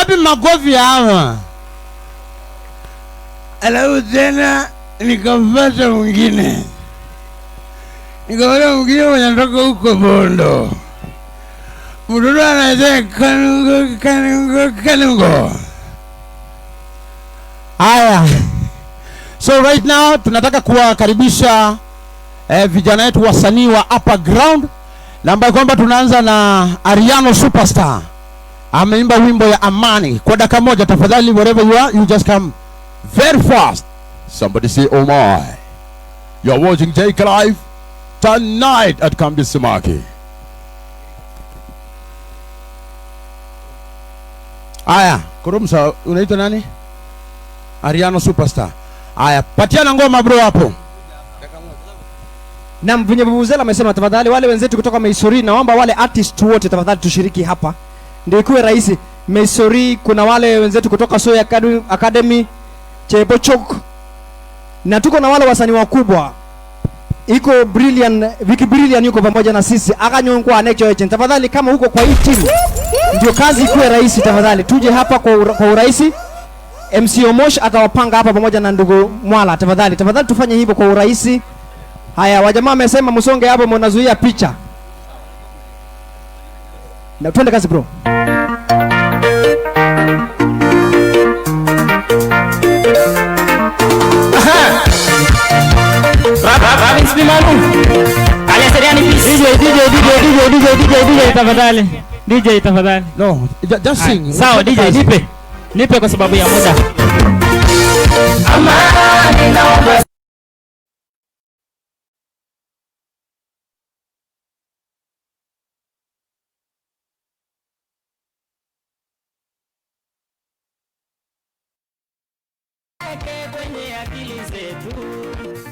Wapi makofi hawa? Alafu tena nikampata mwingine. Nikaona mwingine mwenye anatoka huko Bondo. Mtoto anaitwa Kanungo, Kanungo, Kanungo. Haya. So right now tunataka kuwakaribisha vijana wetu wasanii wa upper ground, na ambaye kwamba tunaanza na Ariano Superstar. Ameimba wimbo ya amani. Kwa dakika moja tafadhali, wherever you are, you just come very fast. Somebody say, oh my. You're watching Jake Live tonight at Kambi Samaki. Aya, Kurumsa, unaitwa nani? Ariano Superstar. Aya, patiana ngoma bro hapo. Na Mvunye Vuvuzela amesema tafadhali wale wenzetu kutoka Meisuri, naomba wale artist wote tafadhali tushiriki hapa. Ndio ikuwe rahisi. Meisuri kuna wale wenzetu kutoka Soy Academy, Chebochok. Na tuko na wale wasanii wakubwa. Iko Brilliant, Vicky Brilliant yuko pamoja na sisi. Akanyongwa Necho Agent. Tafadhali kama huko kwa hii team ndio kazi ikuwe rahisi tafadhali. Tuje hapa kwa urahisi. MC Omosh atawapanga hapa pamoja na ndugu Mwala. Tafadhali, tafadhali tufanye hivyo kwa urahisi. Haya, wajamaa wamesema msonge hapo, mnazuia picha. Na twende kazi bro. DJ, DJ, DJ, DJ, DJ, DJ, DJ tafadhali. DJ tafadhali. No, just sing. Sawa DJ, nipe. Nipe kwa sababu ya muda. Amani naomba kwenye akili zetu.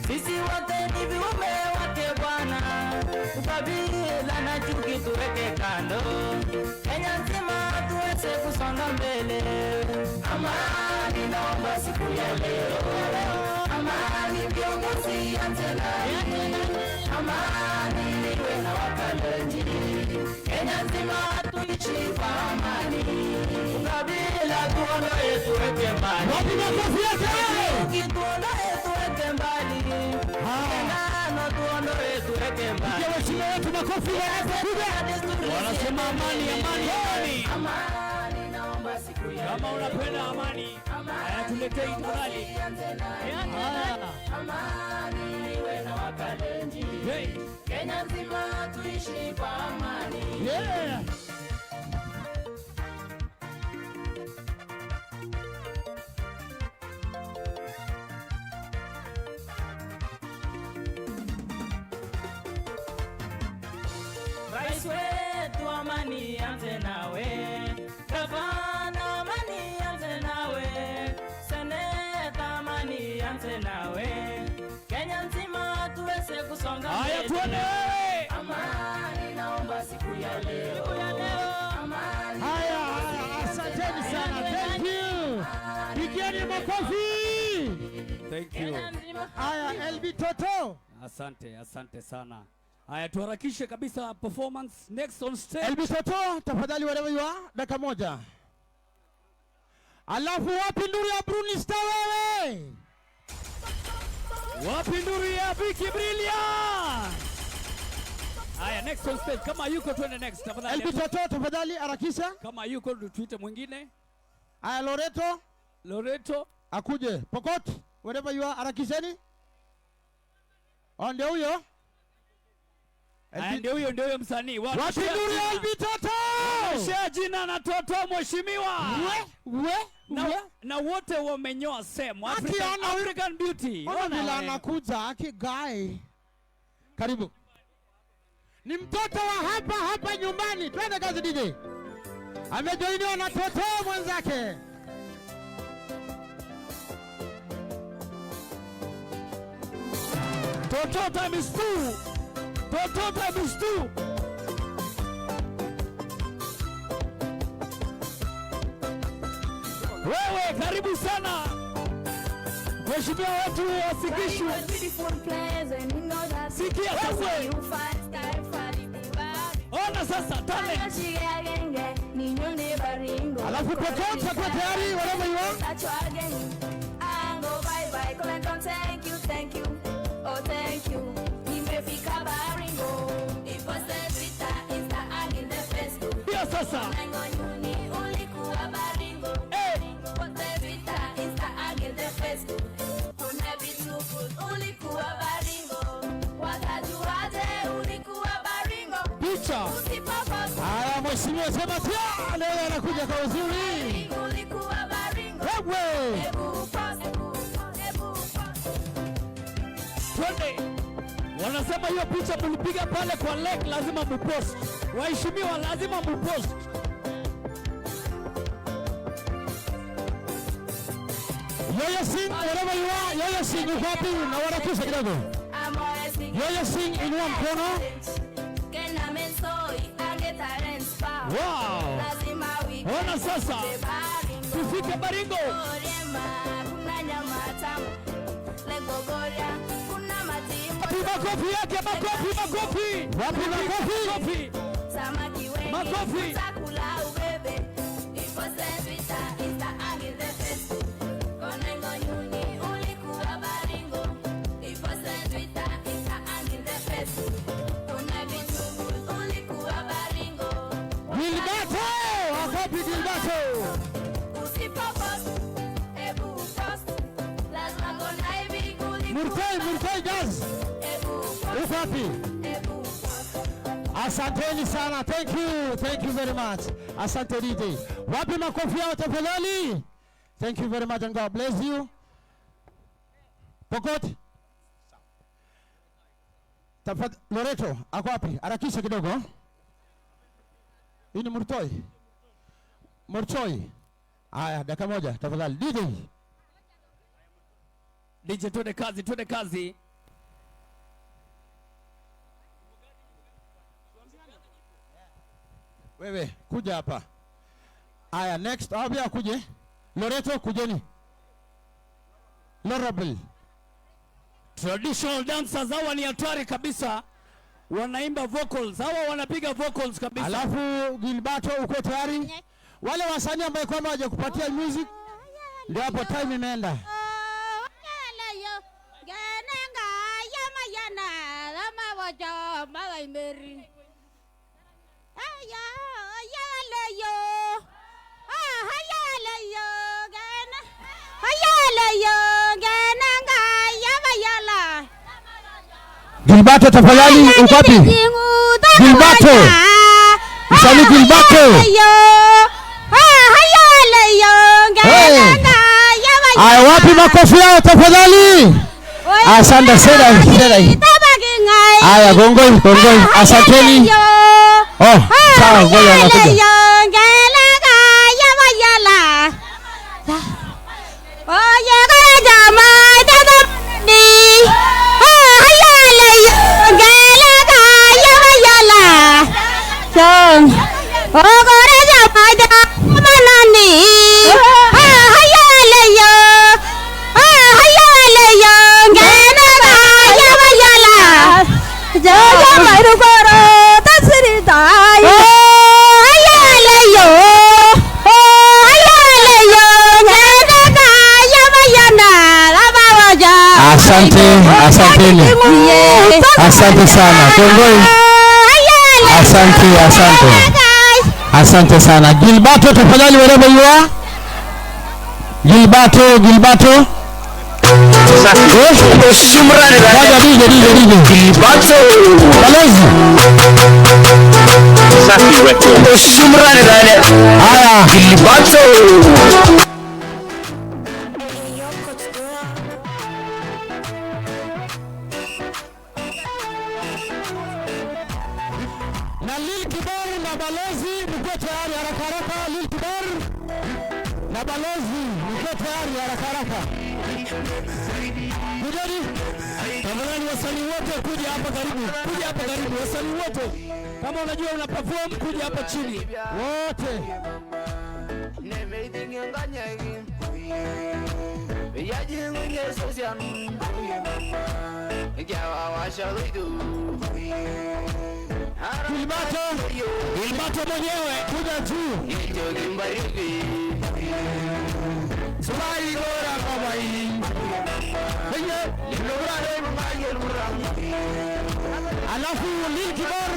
Sisi wote ni viumbe wake Bwana. Ukabila na chuki tuweke kando. Kenya nzima tuweze kusonga mbele. Amani naomba siku ya leo. Amani viongozi anze nani. Amani iwe na Wakalenjin. Kenya nzima tuishi kwa amani. Ukabila tuondoe tuweke mbali. Wapi makofi yake? Chuki tuondoe tuweke mbali. Tengano tuondoe tuweke mbali. Waheshimiwa wetu makofi. Wanasema amani, amani, amani. Amani naomba siku ya Kama unapenda amani, haya tuletee tafadhali. Amani iwe na Wakalenjin. Hey. Kenya nzima tuishi kwa amani. Yeah. Rais wetu amani anze nawe. Gavana amani anze nawe. Seneta amani anze nawe. Kenya nzima tuweze kusonga Haya mbele. tuone. Amani naomba siku ya leo. Amani. Haya, asanteni sana. Thank you. Pigieni makofi. Thank you. Haya, LB Toto. Asante, asante sana. Haya tuharakishe kabisa performance next on stage. LB Toto, tafadhali wherever you are, dakika moja. Alafu wapi nduru ya Bruni Star wewe? Wapi nduru ya Vicky Brilliant? Haya next on stage, kama yuko twende next tafadhali. LB Toto, tafadhali harakisha. Kama yuko tuite mwingine. Haya Loreto. Loreto akuje. Pokot, wherever you are, harakisheni. Oh, ndio huyo. Haya ndio huyo, ndio huyo msanii. Wapi nduru ya LB Toto? Share jina na Toto mheshimiwa. We, we. Na wote wamenyoa same. African beauty. Ona vile anakuja, aki guy. Karibu. Ni mtoto wa hapa hapa nyumbani. Twende kazi DJ. Amejoiniwa na Toto mwenzake. Toto times 2. Toto times 2. Wewe karibu sana. Mheshimiwa wetu Wasikishu. Sikia sasa. Oh. Ona sasa talent. Alafu Pokot kwa tayari whatever you want. Ango bye bye, comment on thank you, thank you. Oh thank you. Nimefika Baringo. Iposte Twitter, Insta and in the Facebook. Ndio sasa. Nangonyuni ulikuwa Baringo. Poste Twitter, Insta and in the Facebook. Kuna vitu ulikuwa Baringo. Watajuaje ulikuwa Baringo? Picha. Usipopost Haya, mheshimiwa sema tia leo anakuja kwa uzuri. ulikuwa Baringo. Wewe. Hebu post, hebu post. Twende. Wanasema hiyo picha mlipiga pale kwa lake lazima mupost. Waheshimiwa lazima mupost. Yoyo Singh, wherever you are, Yoyo Singh uko wapi? Na warakisha kidogo. Yoyo Singh, inua mkono. Wow. Ona sasa. Tufike Baringo. Wapi makofi yake? Makofi, makofi. Wapi makofi? Makofi. Makofi. Gilberto, wapi Gilberto? Murtai, Murtai Jazz. Uko wapi? Asanteni sana. Thank you very much. Asante DJ. Wapi makofi yao tafadhali? Thank you very much and God bless you. Pokot. Tafadhali Loreto, ako wapi? Harakisha kidogo. Hii ni Murtoi. Murtoi. Haya, dakika moja tafadhali. DJ. DJ, twende kazi, twende kazi. Wewe kuja hapa. Aya, next awapia kuje. Loreto kujeni. Lorable. Traditional dancers hawa ni hatari kabisa. Wanaimba vocals, hawa wanapiga vocals kabisa. Alafu Gilberto uko tayari? Wale wasanii ambao kwamba hawajakupatia music ndio hapo time imeenda. Gilberto tafadhali uko wapi? Gilberto. Msanii Gilberto. Hey. Aya, wapi makofi yao tafadhali? Asante sana. Aya, gongoi, gongoi. Asanteni. Oh, sawa, ngoja anakuja. Asante, asanteni. Asante sana. Kongoi. Asante, asante. Asante sana. Gilberto tafadhali wherever you are. Gilberto, Gilberto. Ngoja DJ, DJ, DJ. Gilberto. Balozi. Haya. Gilberto. Na Lil Kibar na Balozi mko tayari haraka haraka. Lil Kibar na Balozi mko tayari haraka haraka. Kujeni. Tafadhali wasanii wote kuja hapa karibu. Kuja hapa karibu wasanii wote. Kama unajua una perform kuja hapa chini. Wote. Gilberto, Gilberto mwenyewe kuja juu. Alafu Lil Kibor,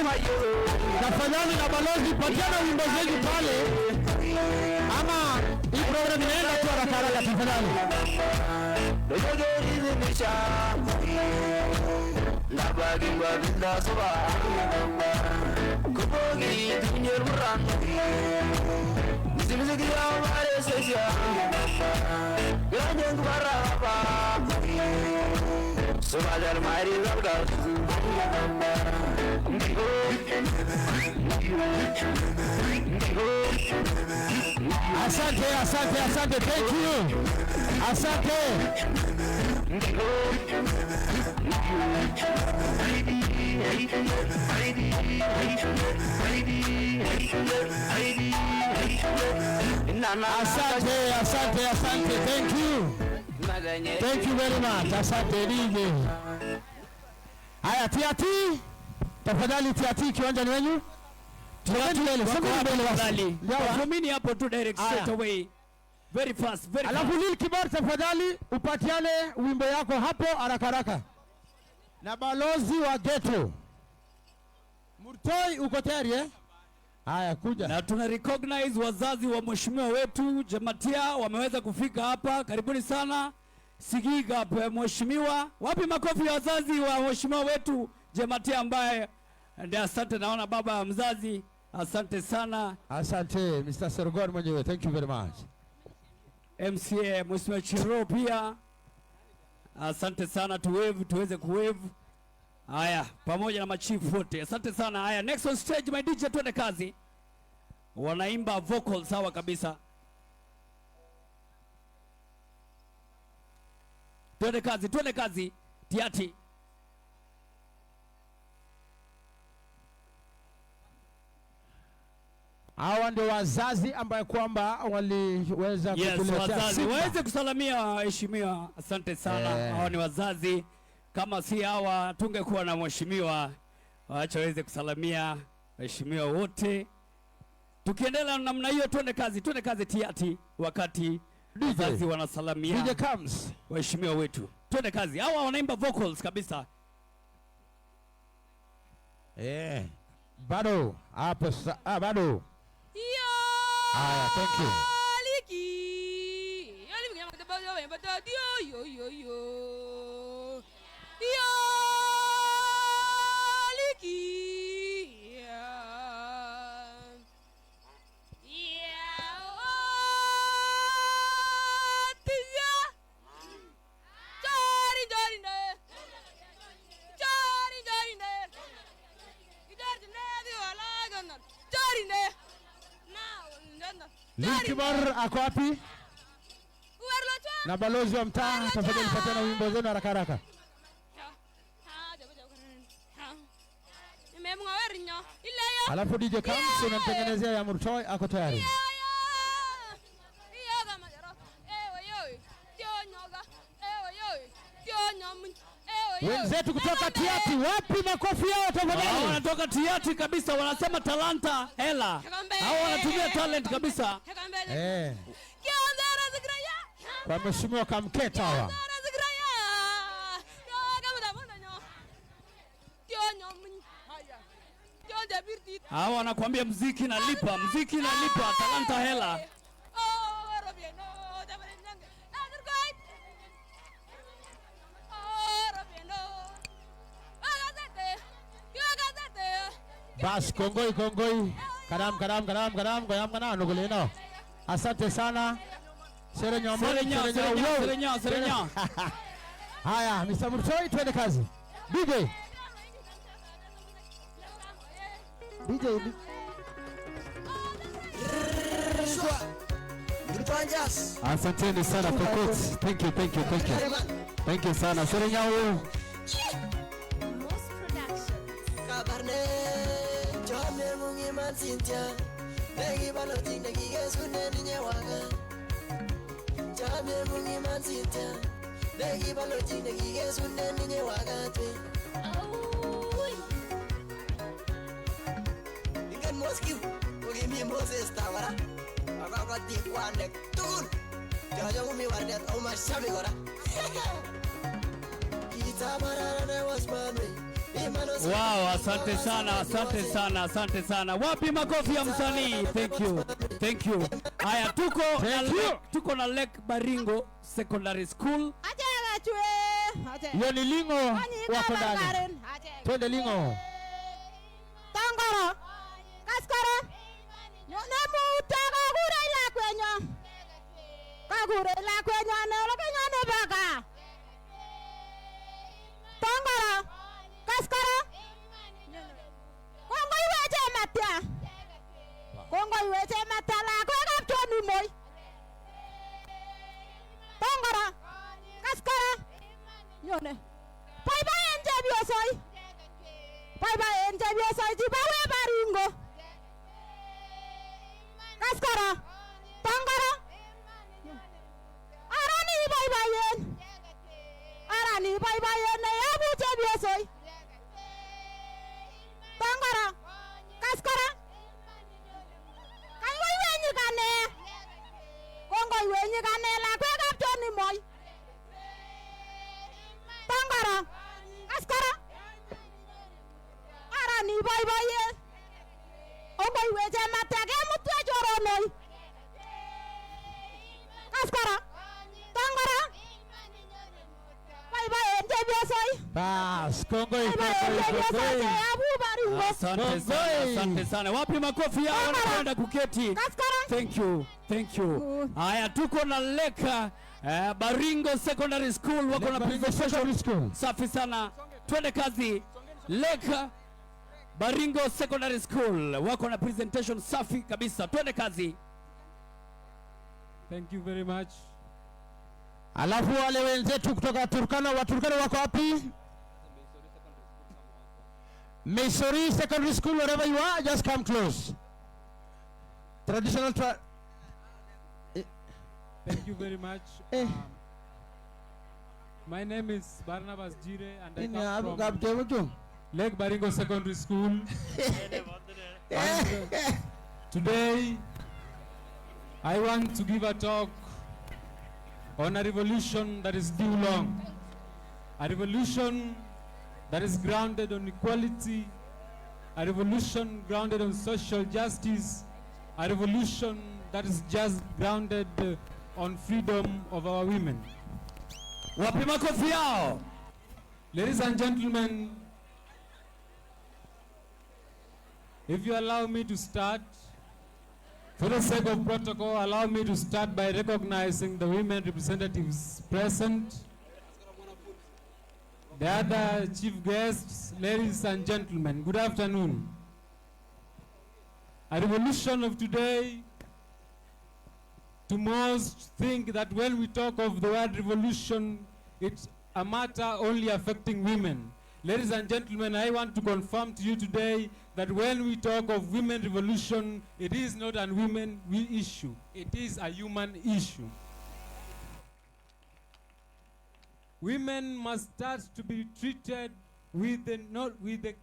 tafadhali na balozi patiana wimbo zenu pale, ama hii program inaenda tu haraka haraka tafadhali. Asante, asante, asante, thank you. Asante. Asante, asante, asante, thank you. Thank you very much. Asante DJ. Haya, Tiati. Tafadhali Tiati, kiwanja ni wenyu. Tiati mbele, sogea mbele basi. Wafumini hapo tu direct straight away. Very fast, very fast. Alafu Lil Kibor tafadhali upatiane wimbo yako hapo haraka haraka. Na balozi wa ghetto Murtoi, uko tayari eh? Haya, kuja. Na tuna recognize wazazi wa mheshimiwa wetu Jematia wameweza kufika hapa. Karibuni sana. Sigiga mheshimiwa. Wapi makofi ya wazazi wa mheshimiwa wetu Jematia ambaye ndiye, asante, naona baba mzazi. Asante sana. Asante Mr. Sergon mwenyewe. Thank you very much. MCA Mheshimiwa Chiro pia. Asante sana, tuwave, tuweze kuwave. Haya, pamoja na machifu wote. Asante sana. Haya, next on stage my DJ, twende kazi. Wanaimba vocal sawa kabisa. Twende kazi, twende kazi. Tiati. Hawa ndio wazazi ambaye kwamba waliweza kutuletea wazazi Simba. waweze kusalamia waheshimiwa. Asante sana. Hawa ni wazazi. Kama si hawa tungekuwa na mheshimiwa. Waacha waweze kusalamia waheshimiwa wote. Tukiendelea namna hiyo, twende kazi, twende kazi Tiati, wakati wazazi wanasalamia DJ comes. waheshimiwa wetu. Twende kazi. Hawa wanaimba vocals kabisa. Bado hapo bado. Haya, thank you. Lil Kibor ako wapi? Na balozi wa mtaa, tafadhali patana wimbo zenu haraka haraka. Alafu DJ Kams unamtengenezea ya Murtoi, ako tayari. Wenzetu kutoka Tiati, wapi makofi yao tafadhali? Wanatoka Tiati kabisa, wanasema talanta hela. Hao wanatumia talent kabisa. Kwa mheshimiwa Kamketa hawa. Hawa wanakuambia muziki nalipa, muziki nalipa, talanta hela. Bas, kongoi kongoi. Karam karam karam karam karam kana nuguleno. Asante sana. Serenya Serenya, Serenya, Serenya. Haya, Mr. Murtoi, twende kazi. DJ. DJ. Asanteni sana Pokot. Thank you, thank you, thank you. Thank you sana. Serenya huyu. Rescue kokimi Moses ta kora ak kakotik kwandek tugul chocho komi wardet ako mashabik kora. Wow, asante sana, asante sana, asante sana. Wapi makofi ya msanii? Thank you. Thank you. Haya, tuko na Lake Baringo Secondary School. Hiyo ni Lingo wako ndani. Twende Lingo. Tangoro. Kaskoro. Nemuta kakure lakwenyo. Kakure lakwenyo ne nebo gaa. Tangoro. Kaskoro. Kongoiwech chematia. Kongoiwech chematia lakwekab John Moi. Tangoro. Kaskoro. Nyone. Boiboen chepyosoi. Boiboen chepyosoi chibowe Baringo. Kaskoro. Tangoro. Arani boiboen. Arani boiboen neyobu chepyosoi. Tangoro. Kaskoro. Kongoiwech nyikane. Kongoiwech nyikane lakwekab John Moi. Tangoro. Kaskoro. Arani boiboiyet. Ongoiwech chematia kemutwech choronoi. Kaskoro. Tangoro. Boiboen chepyosoi. Bas, kongoi. Boiboen chepyosoi cheyobu Baringo. Asante sana, asante sana. Wapi makofi yao wanakwenda kuketi? Thank you, thank you. Haya, tuko na Lake Baringo Secondary School wako na presentation safi sana. Twende kazi. Lake Baringo Secondary School wako na presentation safi kabisa. Twende kazi. Thank you very much. Alafu wale wenzetu kutoka Turkana, wa Turkana wako wapi? Missouri Secondary School, wherever you are, just come close. Traditional Thank you very much. My name is Barnabas Jire and I come from Lake Baringo Secondary School. And, today, I want to give a talk on a revolution that is due long. A revolution that is grounded on equality, a revolution grounded on social justice, a revolution that is just grounded on freedom of our women. Wapi makofi yao? Ladies and gentlemen, if you allow me to start, for the sake of protocol, allow me to start by recognizing the women representatives present, the other chief guests, ladies and gentlemen, good afternoon. A revolution of today, to most think that when we talk of the word revolution, it's a matter only affecting women. Ladies and gentlemen, I want to confirm to you today that when we talk of women revolution, it is not a women issue, it is a human issue. Women must start to be treated with the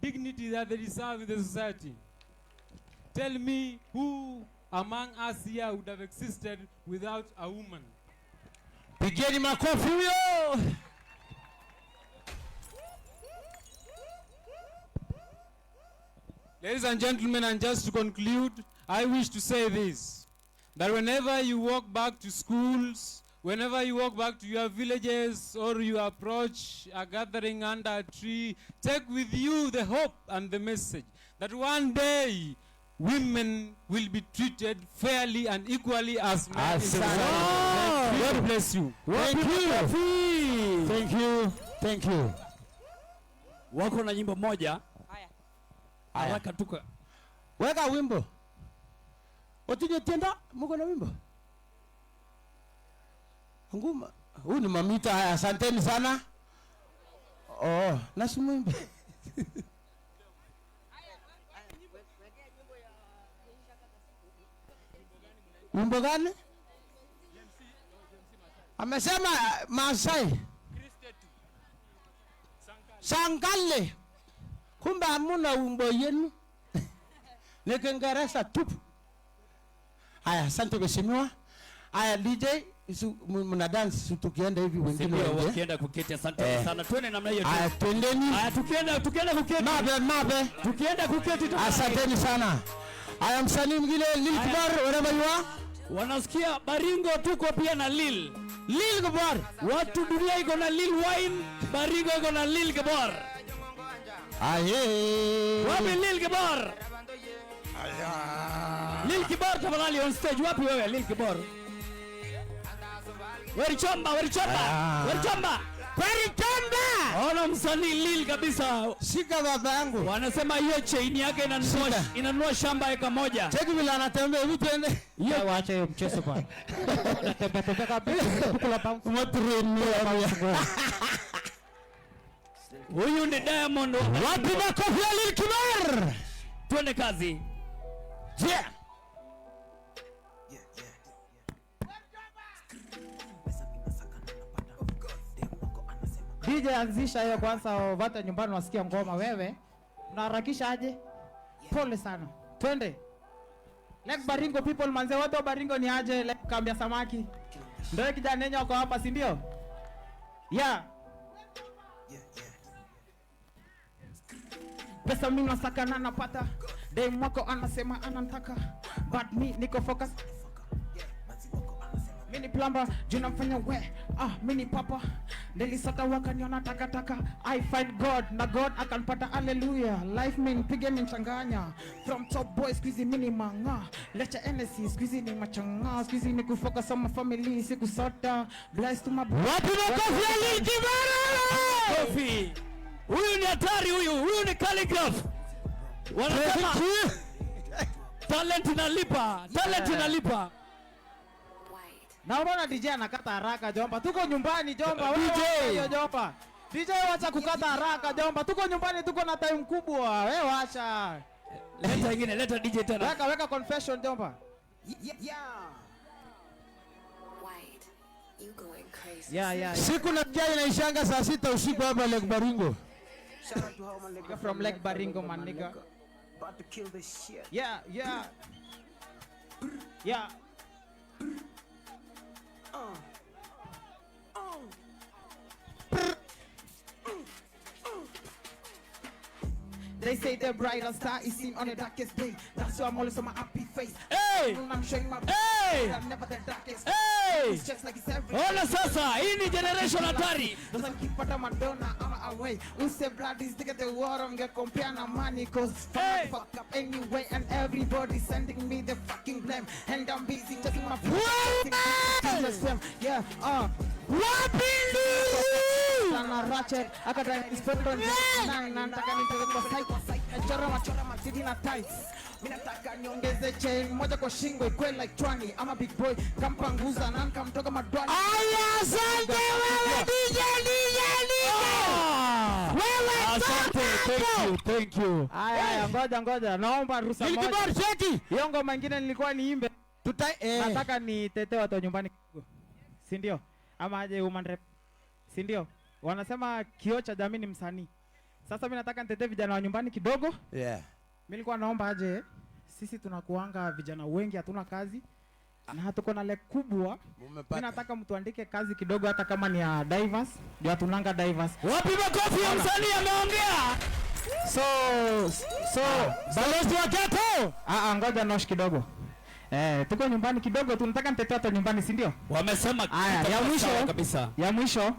dignity that they deserve in the society. Tell me who among us here would have existed without a woman. Pigeni makofi huyo. Ladies and gentlemen, and just to conclude, I wish to say this, that whenever you walk back to schools, whenever you walk back to your villages, or you approach a gathering under a tree, take with you the hope and the message that one day women will be treated fairly and equally as men. God bless you. Thank you. Thank you. Thank you. Wako na nyimbo moja. Haraka tuka. Weka wimbo. Otinye tenda muko na wimbo. Nguma. Huyu ni mamita. Haya, asanteni sana. Oh, nasi mwimbe. Wimbo gani? Amesema Maasai. Sangale. Kumbe hamuna wimbo yenu. Ni Kiingereza tupu. Haya, asante mheshimiwa. Haya DJ, mna dance tukienda hivi wengine Ndio waingie. wakienda kuketi, asante sana. Twende namna hiyo tu. Haya, twendeni. Haya, tukienda kuketi. Mabe. Tukienda kuketi tu. Asanteni sana. Haya, msanii mwingine Lil Kibar, wherever you are. Wanasikia Baringo tuko pia na Lil. Lil Kibar. Watu dunia iko na Lil Wayne, Baringo iko na Lil Kibar. Aye. Wapi Lil Kibar? Lil Kibar tafadhali on stage. Wapi wewe Lil Kibar? Werichomba. Ona msanii Lil kabisa. Shika baba yangu. Wanasema hiyo chain yake inanunua shamba eka moja. Cheki vile anatembea hivi twende. Hiyo waache hiyo mchezo bwana. Anatembea tembea kabisa kula bounce. Huyu ni Diamond. Wapi makofi ya Lil Kibar? Twende kazi. Yeah. DJ anzisha hiyo kwanza, watu nyumbani wasikia ngoma. Wewe unaharakisha aje? Pole sana. Twende. Lake Baringo people manze, watu wa Baringo ni aje? Lake Kambia Samaki. Ndio kijana yenyewe wako hapa, si ndio? Yeah. Pesa mimi nasaka na napata. Dem wako anasema anantaka. But me niko focus. Mimi ni plumber, jina mfanya we. Mimi ni papa. Nilisaka wakaniona takataka. I find God na God akanipata, hallelujah. Life min pige min changanya. From top boy squeezy mini manga. Lecha NSC squeezy ni machanga. Squeezy ni kufocus on my family siku sota. Bless to my Wapi makofi ya Lil Kibar? Kofi. Huyu ni hatari huyu. Huyu ni calligraph. Wanasema talent inalipa. Talent inalipa. Na unaona DJ anakata haraka jomba. Tuko nyumbani jomba. DJ. Wewe jomba. DJ wacha kukata haraka jomba. Tuko nyumbani, tuko na time kubwa. Wewe wacha. Leta nyingine, leta DJ tena. Weka confession jomba. Yeah. White, you going crazy. Yeah. Siku na jai inaishanga saa 6 usiku hapa Lake Baringo. Shout out to all my niggas from Lake Baringo, man nigga. About to kill this shit. Yeah. Yeah. They say the brightest star is seen on the darkest day. That's why I'm always on my happy face. Hey! I'm showing my hey! I'm never the darkest. Hey! It's just like it's every. Ona sasa, hii ni generation hatari. Doesn't keep out of Madonna, I'm away. Use blood is get the war, I'm get compare na money cause hey. Fuck up anyway and everybody sending me the fucking blame and I'm busy checking my yeah, Sana ratchet, akadai inspector na nataka nitoke kwa site. Nachora machora matidi na tights. Mimi nataka niongeze chain moja kwa shingo ikwe like chwani. I'm a big boy, kampanguza na nikamtoka madwani. Aya, asante wewe DJ. Wewe asante, thank you. Aya, ngoja. Naomba ruhusa moja. Lil Kibar cheki. Hiyo ngoma nyingine nilikuwa niimbe. Nataka nitetee watu nyumbani kidogo. Si ndio? Ama aje human rep. Si ndio? Wanasema kioo cha jamii ni msanii. Sasa mimi nataka nitetee vijana wa nyumbani kidogo. Yeah. Mimi nilikuwa naomba aje, sisi tunakuanga vijana wengi hatuna kazi na hatuko na lek kubwa. Mimi nataka mtu andike kazi kidogo hata kama ni ya divers, ndio hatunanga divers. Wapi makofi ya msanii ameongea? So balozi wa ghetto. Ngoja nosh kidogo. Tuko nyumbani kidogo, tunataka nitetee hata nyumbani, si ndio? Wamesema haya ya mwisho kabisa. Ya mwisho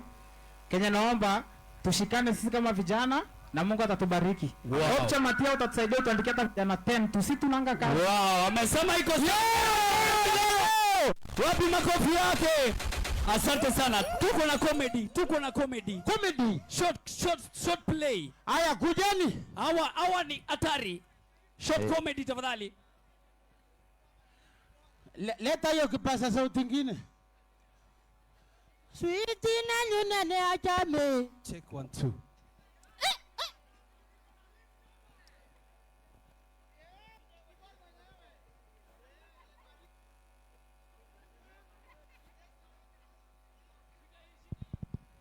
Kenya, naomba tushikane sisi kama vijana na Mungu atatubariki. Wow. Hope Matia utatusaidia utuandikie hata vijana 10 tusitunanga kazi. Wow, amesema iko sawa. Wapi makofi yake? Asante sana. Tuko na comedy. Comedy. Short play. Haya kujeni. Hawa ni hatari. Short comedy tafadhali. Leta hiyo kipasa sauti nyingine. Sweet na nyunane achame. Check 1 2.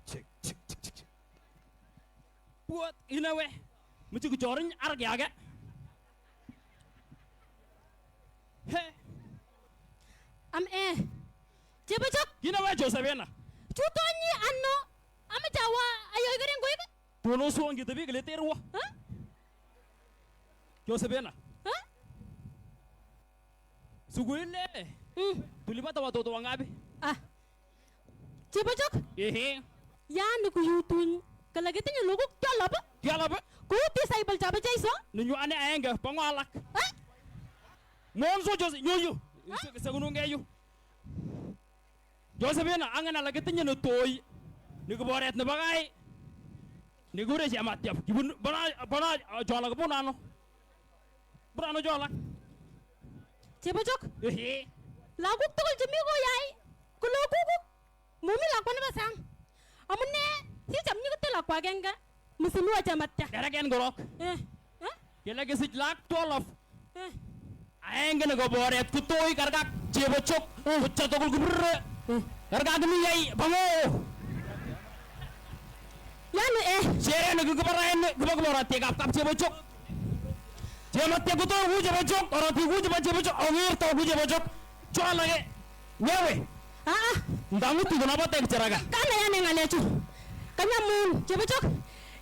Check. Buat inawe. Mesti kujorin arg ya. He. Am eh. Chebochok. Kina we Josephina. Chutonyi ano. Amache awo ayoe keringoik. Tonoswon kitebi kele terwo. Josephina. Siku ile tulipata watoto wangapi? Ah. Chebochok. Ehe. Yani kuyutun kala kitinye lagok 12. 12. Ku disciple chabo Jeiso. Nenywane aenge bo ng'o alak? Monso Jose nyoyu. Sekunungei yu. Josephina angen ale kitinye netoi nekiboret nebo kai nekikure Chematiap. Kibunu bona Jola kibunu ano? Bunu ano Jola? Chebochok. Ehe. Lagok tugul chemi koyai ko lagokuk. Momi lakwa nebo sang. Amune sicham nyikote lakwa agenge msimuwa Chematia. Kereken korok. Kele kisich lak 12. Aenge nekoboret kotoi karkak Chebochok. Kocha tugul kibirre. Karkak kimi yai bango. Yani Sherehe nekikibaraen kibo kiborotiekab kap Chebochok. Chematia kotoi ku Chebochok, korotik ku chebo Chebochok, ak werto ku Chebochok. Cho alake wewe. Ndang'utu konobotek cheraga. Kanai ane ng'alechu. Kanyamun Chebochok.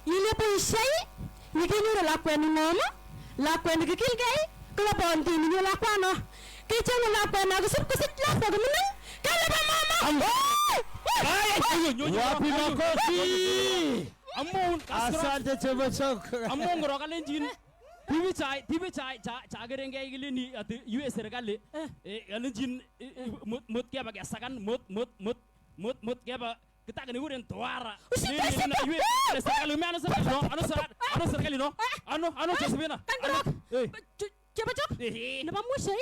Ile boisiei nikinyoru lakwet ning'om, lakwet nikikilgei, kolobontin lakwano. Kecheng'e lakwet nakisip kosich lakwa komining, kele bo mama. Wapi makofi? Amun Asante Chebochok. Amun korok alenjin tibi chai cha kerengei kileni ati yue serikali alenjin mut keba kesakan mut mut mut mut mut keba kitaka nikuren toara. Yue serikali me ano serikali no ano serikali no ano Josephina. Kan korok. Chebochok. Nebo mwisho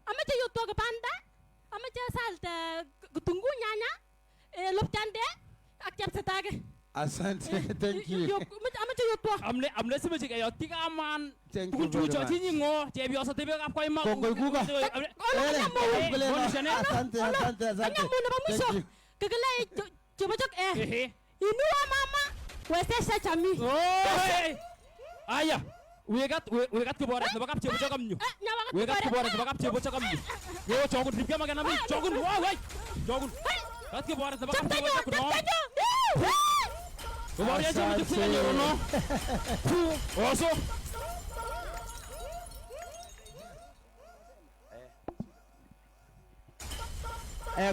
amache yotwo kibanda, amache salte kitunguu nyanya, lopchande ak chepset age. Asante, thank you. Amache yotwo. Amne simeche keyotyi kaman. Thank you Tugun very chucho much. chinyi ng'o chepyoso tebekab koima. Kongoi kuka. Asante, asante, asante. Kanyamun nebo mwisho. Thank you. Kikile Chebochok Inua mama wezesha jamii. Aya. Wekat kiboret nebo kap Chebochok amnyu. Wekat kiboret nebo kap Chebochok amnyu. Yo chogun ripke makenami. Chogun woi woi. Chogun. Kat kiboret nebo kap Chebochok no. Kiboret chemoche sikenyoru no. Oso.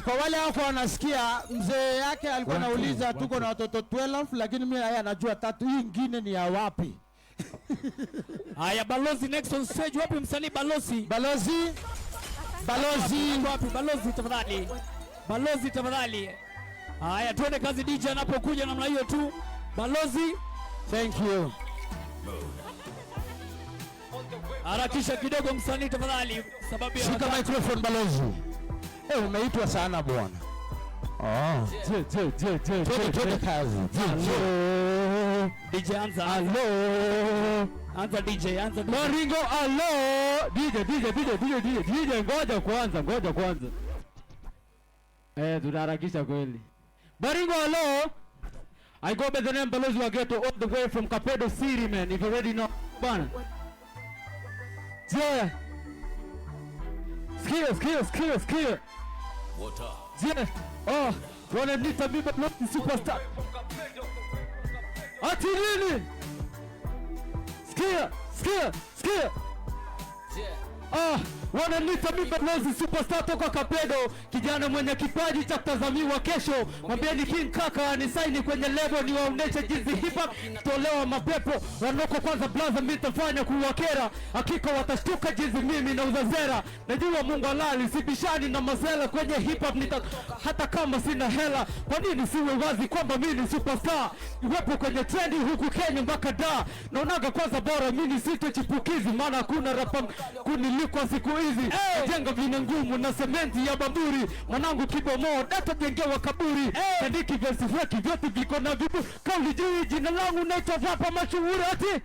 Kwa wale wako wanasikia mzee yake alikuwa anauliza tuko na watoto 12 lakini mimi yeye anajua 3, hii ingine ni ya wapi? Haya, balozi next on stage. Wapi msanii balozi? Balozi. Balozi. Wapi balozi tafadhali? Balozi tafadhali. Haya, tuende kazi DJ anapokuja namna hiyo tu. Balozi. Thank you. Harakisha kidogo msanii tafadhali sababu ya shika microphone balozi. Umeitwa sana bwana. Oh. Je je je je. Twende kazi. DJ anza. Hello. Anza DJ, anza DJ. Maringo hello. DJ DJ DJ DJ DJ DJ ngoja kwanza, ngoja kwanza. Tunaharakisha kweli. Maringo hello. I go by the name Balozi wa Ghetto all the way from Kapedo City, man. If you already know bana. Yeah. Skia skia skia skia. What up? Yeah. Oh, wananiita mimi Balozi superstar. Ati nini? Skia, skia, skia. Ah, wananiita mimi Balozi superstar toka Kapedo, kijana mwenye kipaji cha kutazamiwa kesho. Mwambieni King Kaka anisaini kwenye level niwaoneshe jinsi hip hop tolewa mapepo. Wanoko kwanza blaza mimi nitafanya kuwakera. Hakika watashtuka jinsi mimi na uzazera. Najua Mungu halali sibishani na mazela kwenye hip hop nita hata kama sina hela. Kwa nini siwe wazi kwamba mimi ni superstar? Iwepo kwenye trendi huku Kenya mpaka da. Naonaga kwanza bora mimi sito chipukizi maana hakuna rapa kunilikwa siku hizi. Jenga vina ngumu na sementi ya bamburi. Mwanangu kibomoa data jengewa kaburi. Tandiki versi feki vyote viko na vibu. Kauli juu jina langu naitwa rapa mashuhuri ati.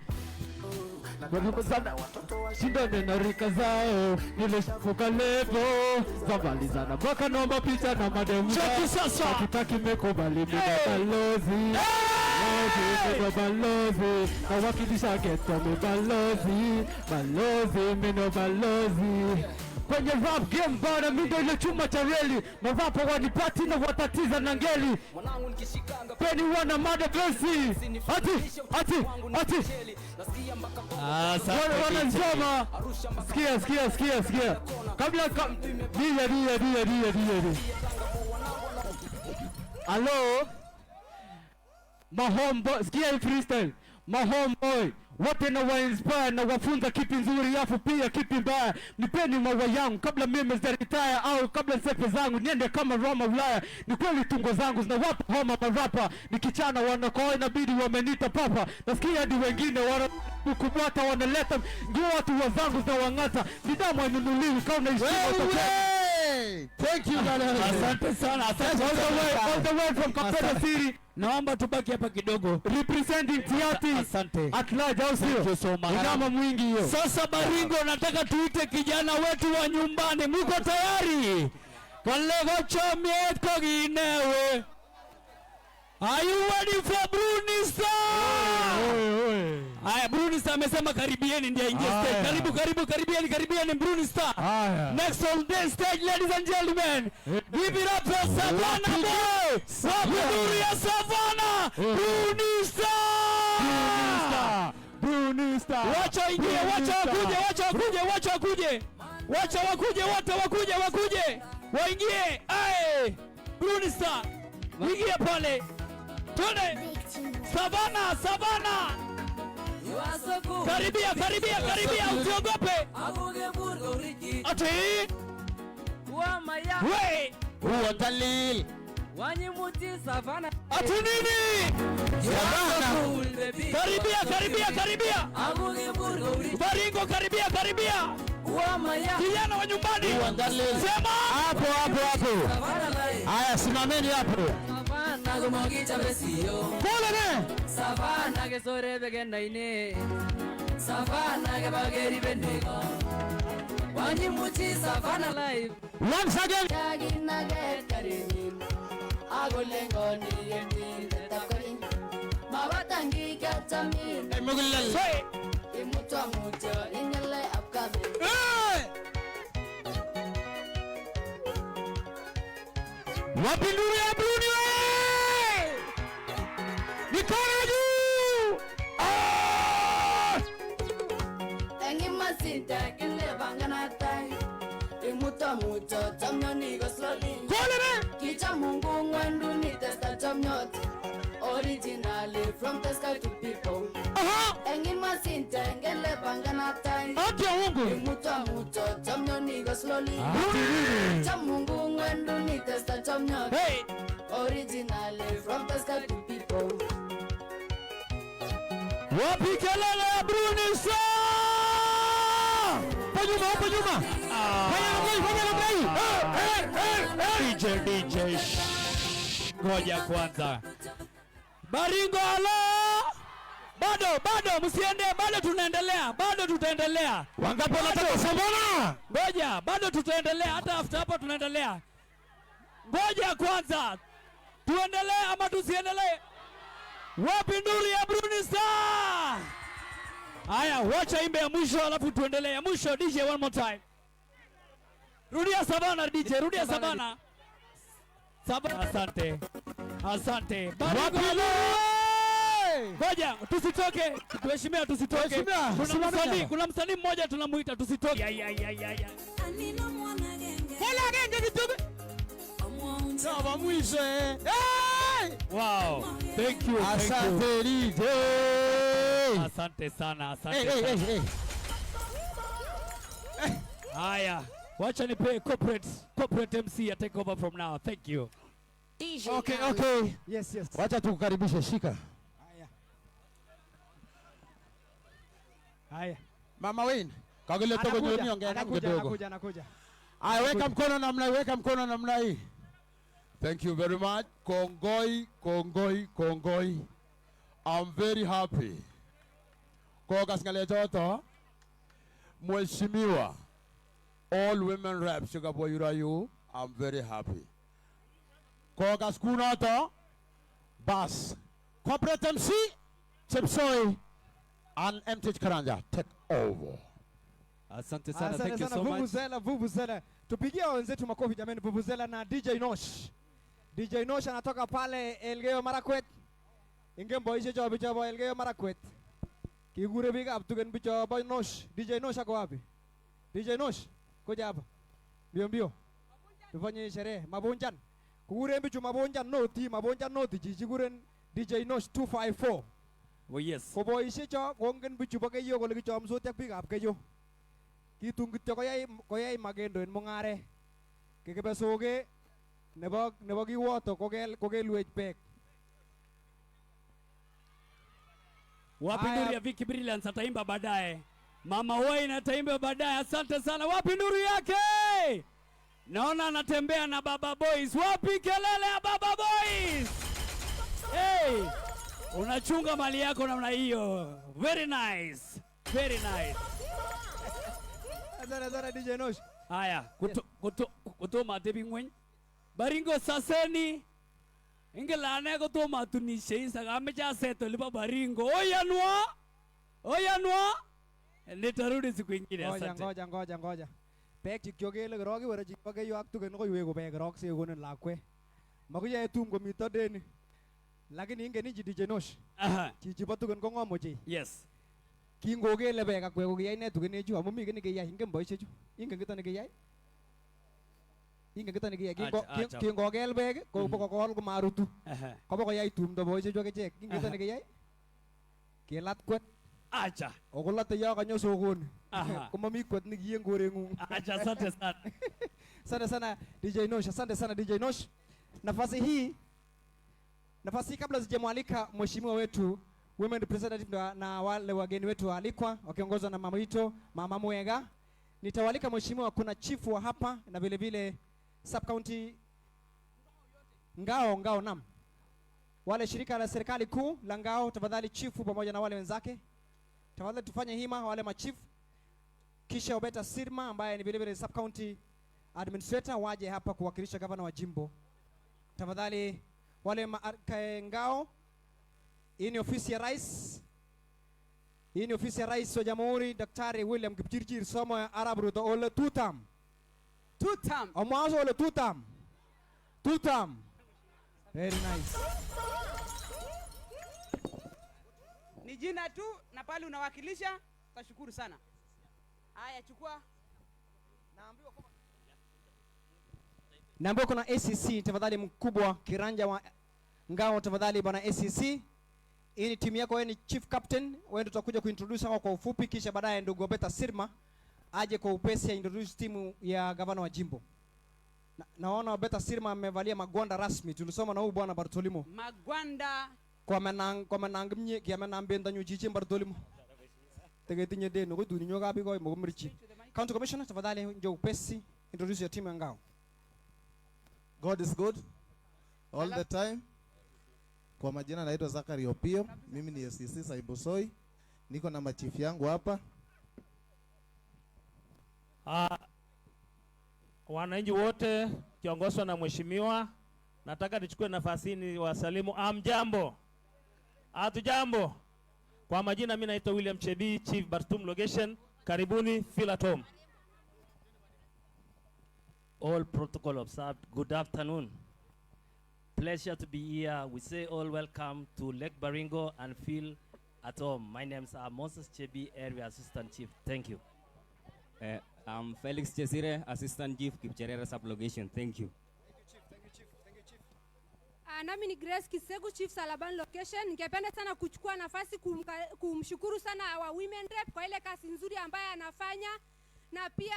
Shinda nena rika zao nilishavuka levo zamalizana mpaka naomba picha na mademu. Cheki sasa. Hatutaki mekubali mimi balozi. Balozi, balozi, nawakilisha ghetto mi balozi, balozi, mino balozi. Kwenye rap game bana, mi ndo ile chuma cha reli, marapa wanipati na watatiza na ngeli. Peni wana mada versi, ati ati ati wanasoma. Sikia sikia sikia sikia, kabla dia dia dia dia dia. Alo, my homeboy, sikia hii freestyle. My homeboy wote na wa inspire na wafunza kipi nzuri afu pia kipi mbaya. Nipeni maua yangu kabla mimi sijaretire au kabla sepe zangu niende kama Roma Ulaya. Ni kweli tungo zangu zinawapa homa marapa, nikichana wanakoa inabidi wamenita papa. Nasikia hadi wengine wana kubwata wanaleta nguo watu wazangu zinawang'ata. Nidhamu hainunuliwi kama unaheshimu utapata. Thank you balozi. Asante sana, asante. All the way from Kampala City. Naomba tubaki hapa kidogo. Representing Tiati. Asante. At large, au sio? Thank you so much. Unyama mwingi hiyo. Sasa Baringo, nataka tuite kijana wetu wa nyumbani. Muko tayari? Kalego chomiet koginewe. Are you ready for Bruni Star? Haya, Bruni Star amesema karibieni ndiye aingie stage. Karibu karibu karibieni karibieni Bruni Star. Next on the stage, ladies and gentlemen. Give it up for Savannah boy. Wapinduri ya Savannah. Bruni Star. Bruni Star. Wacha ingie, wacha wakuje, wacha wakuje, wacha wakuje. Wacha wakuje wote, wakuje, wakuje. Waingie. Aye. Bruni Star. Ingie pale. Twende. Savannah, Savannah. Karibia, karibia, karibia, usiogope. Ati. We. Uotalil. Ati nini? Karibia, karibia, karibia. Baringo, karibia, karibia. Kijana wa nyumbani. Sema. Hapo hapo hapo. Haya, simameni hapo. Kule ne. Savana ke sore begendaine. Savana ke bageri bendego. Wanyimuchi Savana live. Once again. Wapinduri ya Bruni we! Mikono juu! Ah! Originally from the sky to people. Hey. Originally from the sky to people. Wapi kelele ya Bruni Star? Hapo nyuma, hapo nyuma. Fanya namna hii, fanya namna hii. DJ DJ. Ngoja kwanza. Baringo alo. Bado bado msiende, bado tunaendelea, bado tutaendelea. Wangapi wanataka Savannah? Ngoja, bado tutaendelea hata after hapo tunaendelea. Ngoja kwanza. Tuendelee ama tusiendelee? Wapi nduri ya Bruni Star? Haya, wacha imbe ya mwisho alafu tuendelee. Ya mwisho DJ one more time. Rudia Savannah DJ, rudia Savannah. Savannah, asante. Asante. Wapi? Ngoja, tusitoke. Tuheshimiwa tusitoke. Kuna msanii, kuna msanii mmoja tunamuita tusitoke. Ya ya ya ya ya. Kola genge kitobe. Sawa mwisho. Hey! Wow. Thank you. Asante DJ. Asante sana, asante. Hey, hey, hey, hey. Haya, wacha nipe corporate MC ya take over from now. Thank you. DJ. Okay, okay. Yes, yes. Wacha tukukaribishe, shika. Haya. Haya. Mama Wayne, kagile togo jioni ongea kidogo. Anakuja, anakuja. Aya, weka mkono namna hii, weka mkono namna hii. Thank you very much. Kongoi, kongoi, kongoi. I'm very happy. Kokas ngalechoto. Mheshimiwa, all women reps Sugar Boy Urayu, I'm very happy. Kokas kunoto. Bas. Corporate MC Chepsoi and MTH Karanja take over. Asante sana, Asante thank you sana so much. Vuvuzela, Vuvuzela. Tupigie wenzetu makofi jameni, Vuvuzela na DJ Nosh. DJ Nosh anatoka pale Elgeyo Marakwet. Ingen boisiek cho bicho bo Elgeyo Marakwet. Kikure biikab Tugen bicho bo Nosh. DJ Nosh ako wapi? DJ Nosh, kuja hapa. Mbio mbio. Tufanye sherehe. Mabonjan. Kukuren bichu Mabonjan noti, Mabonjan noti chichi kuren DJ Nosh 254. Oh yes. Ko boisiek cho kongen bichu bo Keiyo kole kichomsoti ak biikab Keiyo. Kitun kityo koyai magendo en mung'aret. Kikibe soke nebo kiwoto kokelwech beek. Wapi Haya. nduru ya Vicky Brilliance ataimba baadaye. Mama Wayne ataimba baadaye. Asante sana. Wapi nduru yake? Naona anatembea na Baba Boys. Wapi kelele ya Baba Boys? Hey, unachunga mali yako namna hiyo. Very nice. Very nice. Asante sana DJ Nosh. Haya, kutoma tebi ng'weny. Baringo saseni. Ingelane kotoma tunishe sakameche aset olipo Baringo. Oyanwa. Oyanwa. Nitarudi siku ingine. Ngoja Asante. ngoja ngoja ngoja. Beek chikyokele korok iwere chibo Keiyo ak Tugen koiweku beek korok sikekonin lakwet. Makiyoe tum komito deni. Lakini ingen ichi DJ Nosh. Chichi bo Tugen ko ng'om ochei. Yes. Kingokele beek akwek kokiyai ne Tugenechu amu mi kiy nekiyai ingen boisiechu. Ingen kito nekiyai? Ingen kito nekiyai? Acha, acha. Kingokel beek ko bokokol komarutu. Kobokoyai tumdo boisiechu akichek. Ingen kito nekiyai? Kilat kwet. Acha. Okolote yo kanyo sokoni. Aha. Komami kwet nekiye en koreng'ung. Acha, asante sana. Asante sana DJ Nosh, asante sana DJ Nosh. Nafasi hii kabla sijamwalika mheshimiwa wetu women representative na wale wageni wetu waalikwa wakiongozwa na mama Ito, Mama Mwega. Nitawalika mheshimiwa, kuna chifu wa hapa na vile vile sub county Ngao nam. Wale shirika la serikali kuu la Ngao, tafadhali chifu pamoja na wale wenzake. Tafadhali tufanye hima wale machifu. Kisha Obeta Sirma ambaye ni vile vile sub county administrator waje hapa kuwakilisha gavana wa jimbo. Tafadhali wale Ngao, hii ni ofisi ya rais. Hii ni ofisi ya rais wa jamhuri Daktari William Kipchirchir Samoei Arap Ruto ole tutam. Tutam. Omwazo ole tutam. Tutam. Very nice. Ni jina tu na pale unawakilisha, tashukuru sana. Haya, chukua. Naambiwa kuna ACC, tafadhali mkubwa kiranja wa Ngao, tafadhali bwana ACC. Hii ni timu yako, wewe ni chief captain, wewe ndio utakuja kuintroduce hao kwa ufupi, kisha baadaye ndugu Obeta Sirma aje kwa upesi introduce timu ya gavana wa jimbo. Naona Obeta Sirma amevalia magwanda rasmi, tulisoma na huyu bwana Bartolimo. Magwanda Kwa menang, kwa menang mnye, kia menang benda nyu chichi Bartolimo. Tegetinye deno, kuduni nyoka biko mokumrichi. County Commissioner, tafadhali njoo upesi introduce your team ya Ngao. God is good all the time. Kwa majina naitwa Zachary Opio, mimi ni SCC Saibosoi. Niko na machief yangu hapa. Wananchi wote kiongozwa na mheshimiwa, nataka nichukue nafasi hii ni wasalimu. Amjambo? Hatujambo? Kwa majina mimi naitwa William Chebi, Chief Bartum Location. Karibuni, feel at home. All protocol observed. Good afternoon. Pleasure to be here. We say all welcome to Lake Baringo and feel at home. My name is Moses Chebi, Area Assistant Chief. Thank you. I'm Felix Chesire, Assistant Chief, Kipcherera Sub-Location. Thank you. Thank you, Chief. Thank you, Chief. Thank you, Chief. Nami ni Grace Kisegu, Chief Salaban Location. Ningependa sana kuchukua nafasi kumshukuru sana our women rep kwa ile kazi nzuri ambayo anafanya, na pia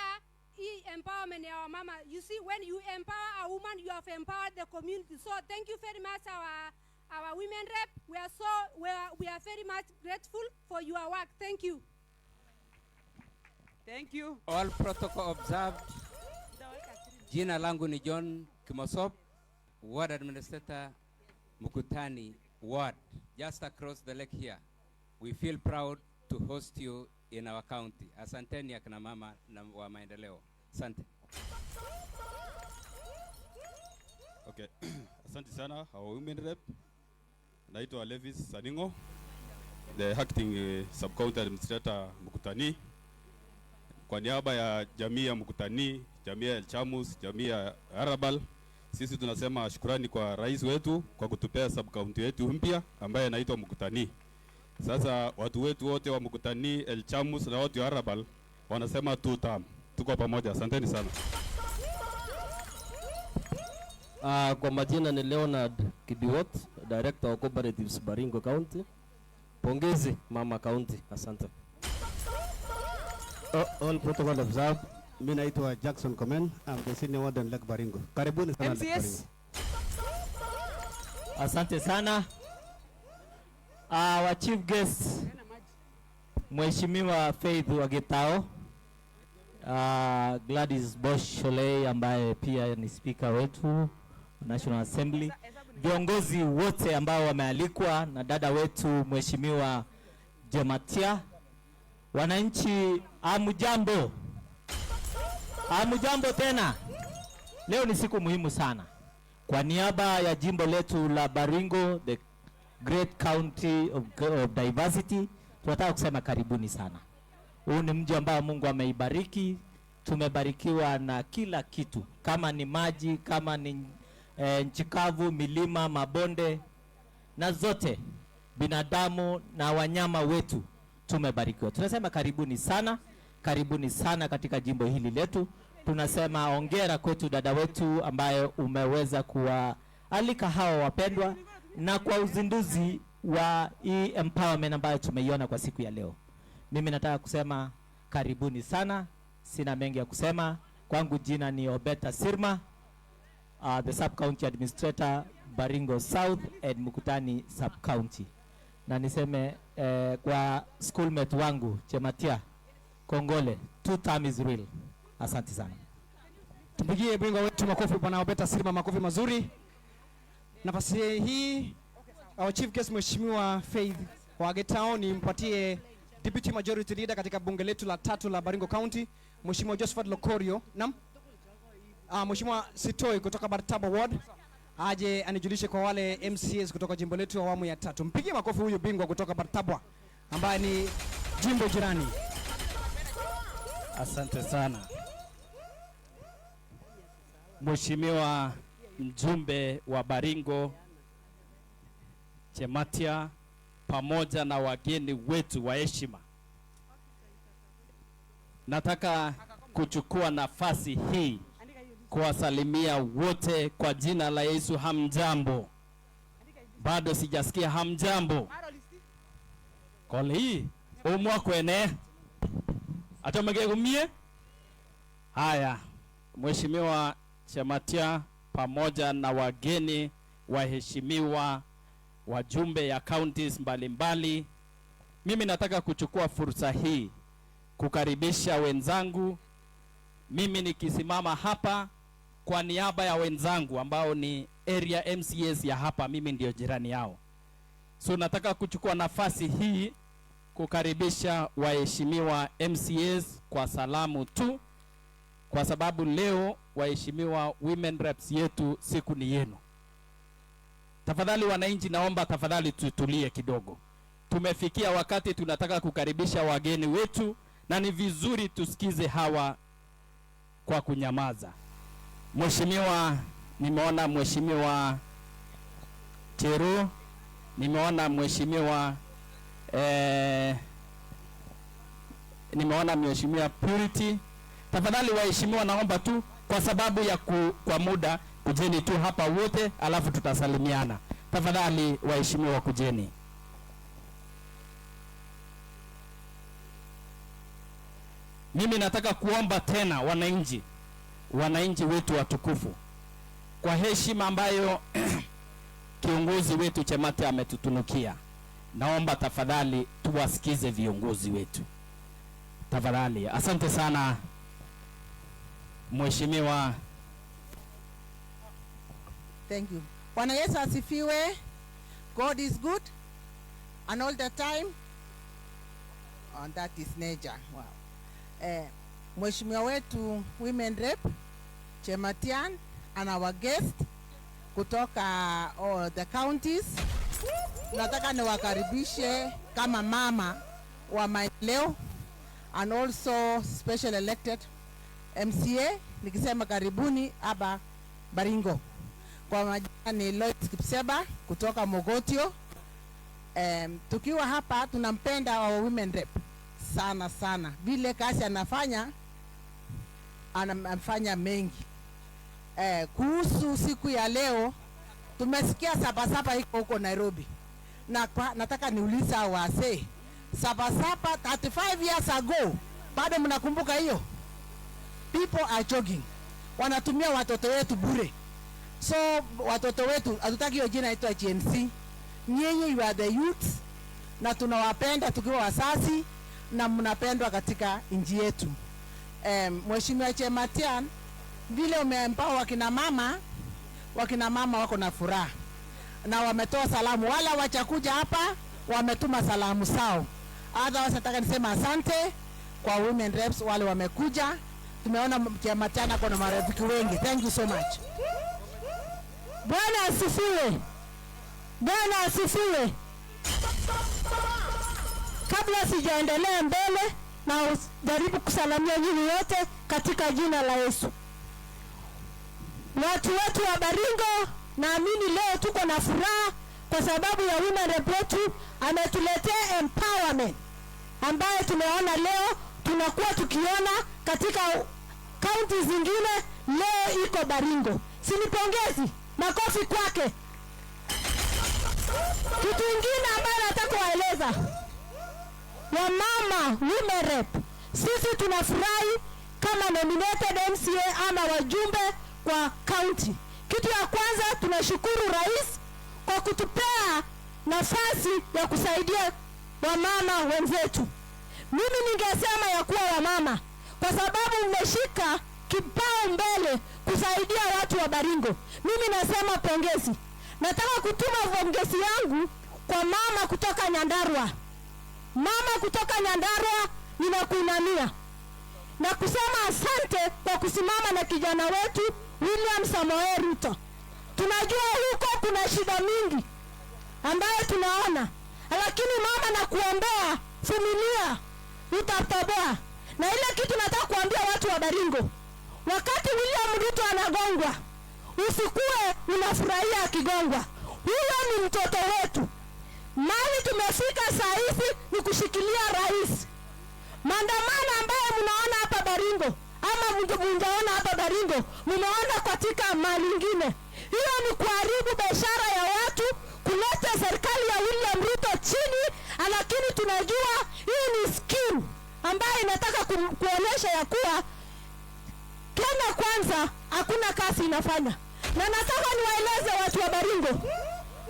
hii empowerment ya wamama. You see, when you empower a woman, you have empowered the community. So thank you very much, our women rep. We are very much grateful for your work. Thank you. Thank you. All protocol observed. Jina langu ni John Kimosop, Ward Administrator, Mukutani Ward, just across the lake here. We feel proud to host you in our county. Asanteni akina mama na wa maendeleo. Asante. Okay. Asante sana our women rep. Naitwa Levis Saningo, the acting sub-county administrator Mukutani. Kwa niaba ya jamii ya Mukutani, jamii ya Elchamus, jamii ya Arabal, sisi tunasema shukrani kwa rais wetu kwa kutupea sub-county yetu mpya ambaye inaitwa Mukutani. Sasa watu wetu wote wa Mukutani, Elchamus na watu wa Arabal wanasema two term. Tuko pamoja. Asanteni sana. Kwa majina ni Leonard Kibiwot, Director of Cooperatives Baringo County. Pongezi Mama County, asante. All protocol observed. Mimi naitwa Jackson Komen, I'm the senior warden Lake Baringo. Karibuni sana Lake Baringo. Asante sana. Our chief guest Mheshimiwa Faith Wagetao, Gladys Bosch Sholei ambaye pia ni speaker wetu National Assembly, viongozi wote ambao wamealikwa na dada wetu Mheshimiwa Jematia, wananchi amujambo. Amujambo tena. Leo ni siku muhimu sana. Kwa niaba ya jimbo letu la Baringo, the great county of diversity, tunataka kusema karibuni sana. Huu ni mji ambao Mungu ameibariki. Tumebarikiwa na kila kitu, kama ni maji, kama ni nchi kavu, milima, mabonde na zote, binadamu na wanyama wetu tumebarikiwa. Tunasema karibuni sana, karibuni sana katika jimbo hili letu. Tunasema hongera kwetu dada wetu ambaye umeweza kuwaalika hawa wapendwa na kwa uzinduzi wa hii empowerment ambayo tumeiona kwa siku ya leo. Mimi nataka kusema karibuni sana, sina mengi ya kusema. Kwangu jina ni Obeta Sirma, the sub-county administrator Baringo South and Mukutani sub-county. Na niseme kwa schoolmate wangu Chematia, kongole, 2 term is real. Asante sana. Tupigie bingwa wetu makofi, Bwana Obeta Sirma, makofi mazuri. Nafasi hii our chief guest Mheshimiwa Faith Wagetao nimpatie Deputy Majority Leader katika bunge letu la tatu la Baringo County, Mheshimiwa Josephat Lokorio. Naam. Mheshimiwa Sitoi kutoka Bartaba Ward aje anijulishe kwa wale MCAs kutoka jimbo letu awamu ya tatu. Mpigie makofi huyu bingwa kutoka Bartabwa ambaye ni jimbo jirani. Asante sana Mheshimiwa mjumbe wa Baringo Chematia pamoja na wageni wetu wa heshima. Nataka kuchukua nafasi hii kuwasalimia wote kwa jina la Yesu. Hamjambo? Bado sijasikia hamjambo. Kole umwa kwene atomege kumie. Haya, Mheshimiwa Chematia pamoja na wageni waheshimiwa, wajumbe ya counties mbalimbali, mimi nataka kuchukua fursa hii kukaribisha wenzangu. Mimi nikisimama hapa kwa niaba ya wenzangu ambao ni area MCAs ya hapa, mimi ndio jirani yao. So nataka kuchukua nafasi hii kukaribisha waheshimiwa MCAs kwa salamu tu, kwa sababu leo waheshimiwa women reps yetu siku ni yenu. Tafadhali wananchi, naomba tafadhali tutulie kidogo. Tumefikia wakati tunataka kukaribisha wageni wetu, na ni vizuri tusikize hawa kwa kunyamaza. Mheshimiwa, nimeona Mheshimiwa Cheru, nimeona Mheshimiwa nimeona Mheshimiwa Purity. Tafadhali waheshimiwa, naomba tu kwa sababu ya kwa muda kujeni tu hapa wote, alafu tutasalimiana. Tafadhali waheshimiwa kujeni. Mimi nataka kuomba tena wananchi, wananchi wetu watukufu, kwa heshima ambayo kiongozi wetu Chemate ametutunukia, naomba tafadhali tuwasikize viongozi wetu. Tafadhali. Asante sana Mheshimiwa. Thank you. Bwana Yesu asifiwe. God is good and all the time. And that is nature. Wow. Mheshimiwa wetu Women Rep Chematian and our guest kutoka all the counties. Nataka niwakaribishe kama mama wa maendeleo and also special elected MCA, nikisema karibuni hapa Baringo. Kwa majina ni Lois Kipseba kutoka Mogotio. Tukiwa hapa tunampenda our women rep sana sana, vile kazi anafanya, anafanya mengi. Kuhusu siku ya leo tumesikia Sabasaba iko huko Nairobi, na nataka niuliza wazee, Sabasaba 35 years ago, bado mnakumbuka hiyo? People are jogging, wanatumia watoto wetu bure. So watoto wetu hatutaki hiyo jina inaitwa Gen Z. Nyinyi you are the youth, na tunawapenda tukiwa wazazi, na mnapendwa katika nchi yetu. Mheshimiwa Chematian, vile umeempower wakina mama wako na furaha na wametoa salamu, wala wachakuja hapa wametuma salamu zao. Otherwise nataka niseme asante kwa women reps wale wamekuja. Tumeona Chematian ako na marafiki wengi. Thank you so much. Bwana asifiwe. Bwana asifiwe. Kabla sijaendelea mbele, na jaribu kusalamia nyinyi wote katika jina la Yesu. Watu wetu wa Baringo, naamini leo tuko na furaha kwa sababu ya women rep wetu ametuletea empowerment ambayo tumeona leo, tunakuwa tukiona katika county zingine, leo iko Baringo. Si ni pongezi, makofi kwake. Kitu kingine ambayo nataka kuwaeleza wamama women rep, sisi tunafurahi kama nominated MCA ama wajumbe kwa county. Kitu ya kwanza tunashukuru rais kwa kutupea nafasi ya kusaidia wamama wenzetu. Mimi ningesema ya kuwa wamama, kwa sababu mmeshika kipao mbele kusaidia watu wa Baringo. Mimi nasema pongezi. Nataka kutuma pongezi yangu kwa mama kutoka Nyandarua. Mama kutoka Nyandarua, ninakuinamia na kusema asante kwa kusimama na kijana wetu William Samoei Ruto. Tunajua huko kuna shida mingi ambayo tunaona, lakini mama, nakuombea, vumilia, utatoboa. Na ile kitu nataka kuambia watu wa Baringo, wakati William Ruto anagongwa, usikue unafurahia akigongwa. Huyo ni mtoto wetu. Mali tumefika saa hizi ni kushikilia rais. Maandamano ambayo mnaona hapa Baringo ama mngeona hapa Baringo, mmeona katika mali nyingine, hiyo ni kuharibu biashara ya watu, kuleta serikali ya William Ruto chini. Lakini tunajua hii ni scheme ambayo inataka kuonesha ya kuwa Kenya kwanza hakuna kazi inafanya. Na nataka niwaeleze watu wa Baringo,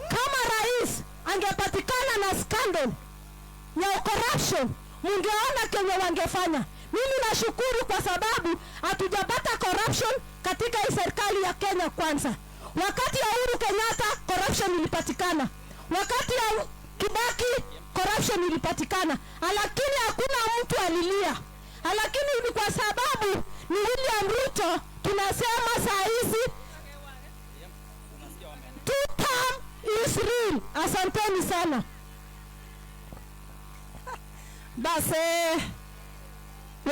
kama rais angepatikana na scandal ya corruption, mungeona Kenya wangefanya. Mimi nashukuru kwa sababu hatujapata corruption katika hii serikali ya Kenya kwanza. Wakati ya Uhuru Kenyatta corruption ilipatikana, wakati ya Kibaki corruption ilipatikana, lakini hakuna mtu alilia. Lakini ni kwa sababu ni William Ruto tunasema saa hizi two term is real. Asanteni sana. Basi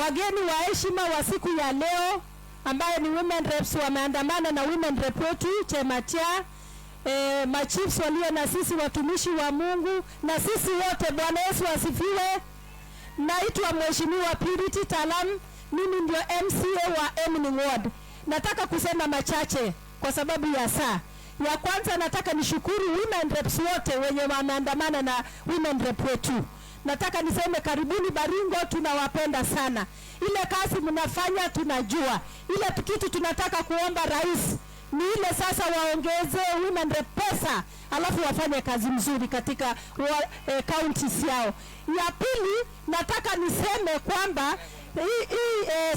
wageni wa heshima wa siku ya leo ambayo ni women reps wameandamana na women rep wetu Chematia, machiefs walio na sisi, watumishi wa Mungu na sisi wote. Bwana Yesu asifiwe. Naitwa Mheshimiwa Purity Talam, mimi ndio MCA wa Emning Ward. Nataka kusema machache kwa sababu ya saa. Ya kwanza nataka nishukuru women reps wote wenye wameandamana na women rep wetu. Nataka niseme karibuni Baringo, tunawapenda sana. Ile kazi mnafanya tunajua. Ile kitu tunataka kuomba rais ni ile sasa waongeze women rep pesa, alafu wafanye kazi mzuri katika counties yao. Ya pili nataka niseme kwamba hii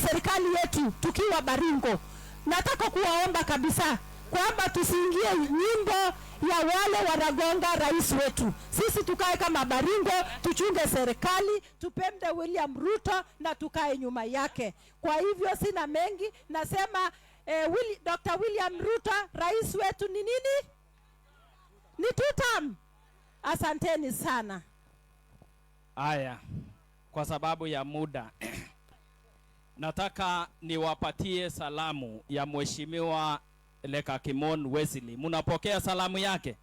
serikali yetu tukiwa Baringo, nataka kuwaomba kabisa kwamba tusiingie nyimbo ya wale wanagonga rais wetu. Sisi tukae kama Baringo, tuchunge serikali, tupende William Ruto na tukae nyuma yake. Kwa hivyo sina mengi, nasema Dr. William Ruto rais wetu ni nini? Ni two term. Asanteni sana. Aya, kwa sababu ya muda nataka niwapatie salamu ya Mheshimiwa Lekakimon Wesley. Munapokea salamu yake?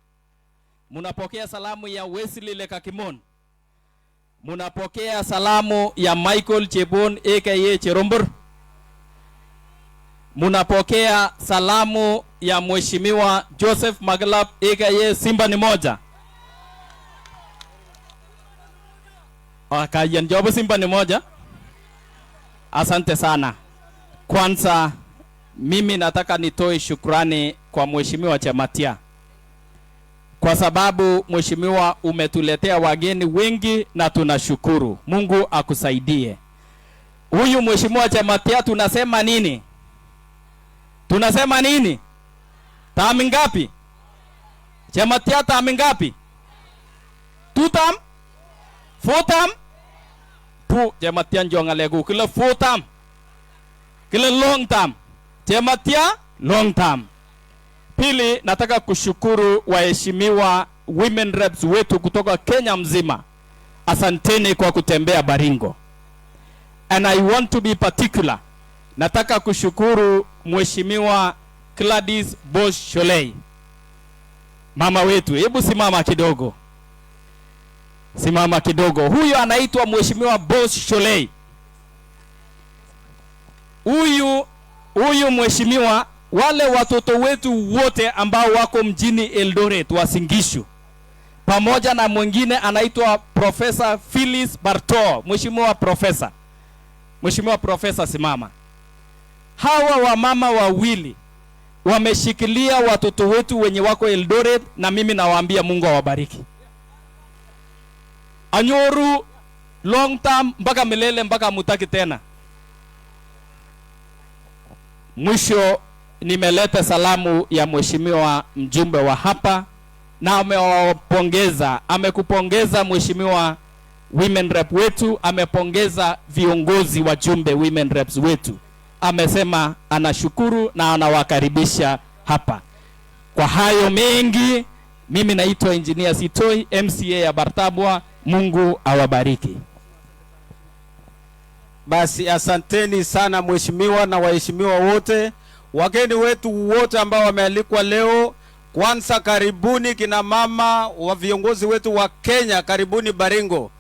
Munapokea salamu ya Wesley Lekakimon? Munapokea salamu ya Michael Chebon aka Cherombor? Munapokea salamu ya Mheshimiwa Joseph Maglap aka Simba ni moja? Akayan jobo Simba ni moja. Asante sana. Kwanza mimi nataka nitoe shukrani kwa Mheshimiwa Chematia, kwa sababu Mheshimiwa umetuletea wageni wengi na tunashukuru. Mungu akusaidie. Huyu Mheshimiwa Chematia tunasema nini? Tunasema nini? Tamu ngapi? Chematia tamu ngapi? 2 term? 4 term? 2. Chematia njo ngalegu kila 4 term. Kila long term. Chematia long term. Pili, nataka kushukuru waheshimiwa women reps wetu kutoka Kenya mzima. Asanteni kwa kutembea Baringo. And I want to be particular. Nataka kushukuru Mheshimiwa Gladys Bosch Sholei, mama wetu. Hebu simama kidogo. Simama kidogo. Huyu anaitwa Mheshimiwa Bosch Sholei. Huyu mheshimiwa, wale watoto wetu wote ambao wako mjini Eldoret Uasin Gishu, pamoja na mwingine anaitwa Professor Phyllis Barto. Mheshimiwa Professor. Mheshimiwa Professor simama. Hawa wamama wawili wameshikilia watoto wetu wenye wako Eldoret, na mimi nawaambia Mungu awabariki. Anyoru long term mpaka milele, mpaka mutaki tena. Mwisho nimeleta salamu ya mheshimiwa mjumbe wa hapa, na amewapongeza, amekupongeza mheshimiwa women rep wetu, amepongeza viongozi wajumbe women reps wetu. Amesema anashukuru na anawakaribisha hapa. Kwa hayo mengi, mimi naitwa Engineer Sitoi, MCA ya Bartabwa. Mungu awabariki. Basi asanteni sana mheshimiwa na waheshimiwa wote, wageni wetu wote ambao wamealikwa leo. Kwanza karibuni kina mama wa viongozi wetu wa Kenya, karibuni Baringo.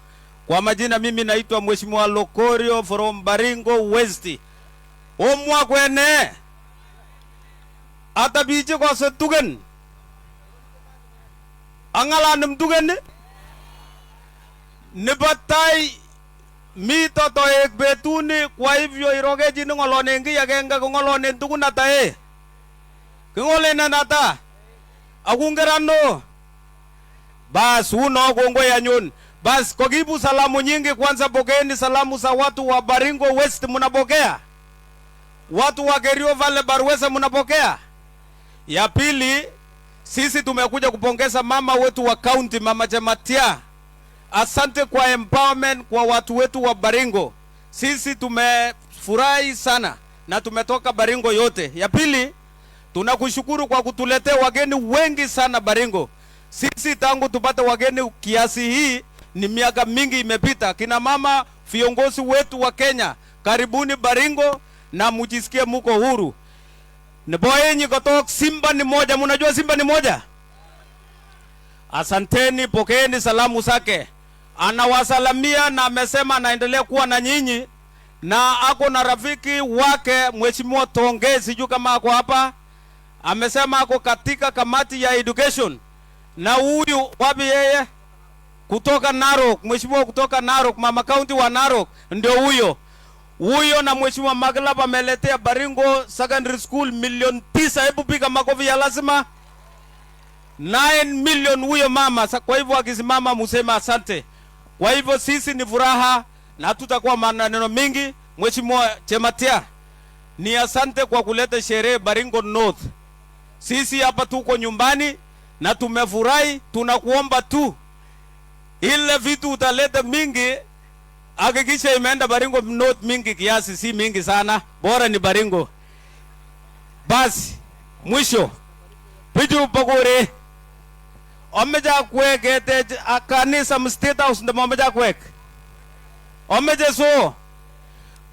Kwa majina mimi naitwa Mheshimiwa Lokorio from Baringo West. Omwa kwene ata biji kwa setugen angala nemtugen nibatai mito toek betuni. Kwa hivyo irogeji ngolonen ki agenge ko ngolonen tugun ata kingolenen ata akungerano. Bas uno kongoi anyun. Bas kokibu salamu nyingi. Kwanza pokeeni salamu za watu wa Baringo West, mnapokea? Watu wa Kerio Valley Barwesa mnapokea? Ya pili, sisi tumekuja kupongeza mama wetu wa county, Mama Chematia. Asante kwa empowerment kwa watu wetu wa Baringo. Sisi tumefurahi sana na tumetoka Baringo yote. Ya pili, tunakushukuru kwa kutuletea wageni wengi sana Baringo. Sisi tangu tupate wageni kiasi hii ni miaka mingi imepita. Kina mama viongozi wetu wa Kenya, karibuni Baringo na mujisikie muko huru. Neboenyi kutoka Simba ni moja. Mnajua Simba ni moja? Asanteni, pokeeni salamu zake. Anawasalamia na amesema anaendelea kuwa na nyinyi, na ako na rafiki wake Mheshimiwa Tonge, sijui kama ako hapa. Amesema ako katika kamati ya education. Na huyu wapi yeye? Kutoka Narok, mheshimiwa kutoka Narok, mama county wa Narok ndio huyo. Huyo na Mheshimiwa Maglab ameletea Baringo Secondary School milioni 9. Hebu piga makofi ya lazima. 9 million huyo mama. Kwa hivyo akisimama musema asante. Kwa hivyo sisi ni furaha na tutakuwa maneno mingi. Mheshimiwa Chematia, ni asante kwa kuleta sherehe Baringo North. Sisi hapa tuko nyumbani na tumefurahi. Tunakuomba tu ile vitu utaleta mingi, hakikisha imeenda Baringo North mingi kiasi, si mingi sana, bora ni Baringo. Basi mwisho pichu pokore Omeche akwek ketech kanisa State House ndio momeche akwek. Omeche so.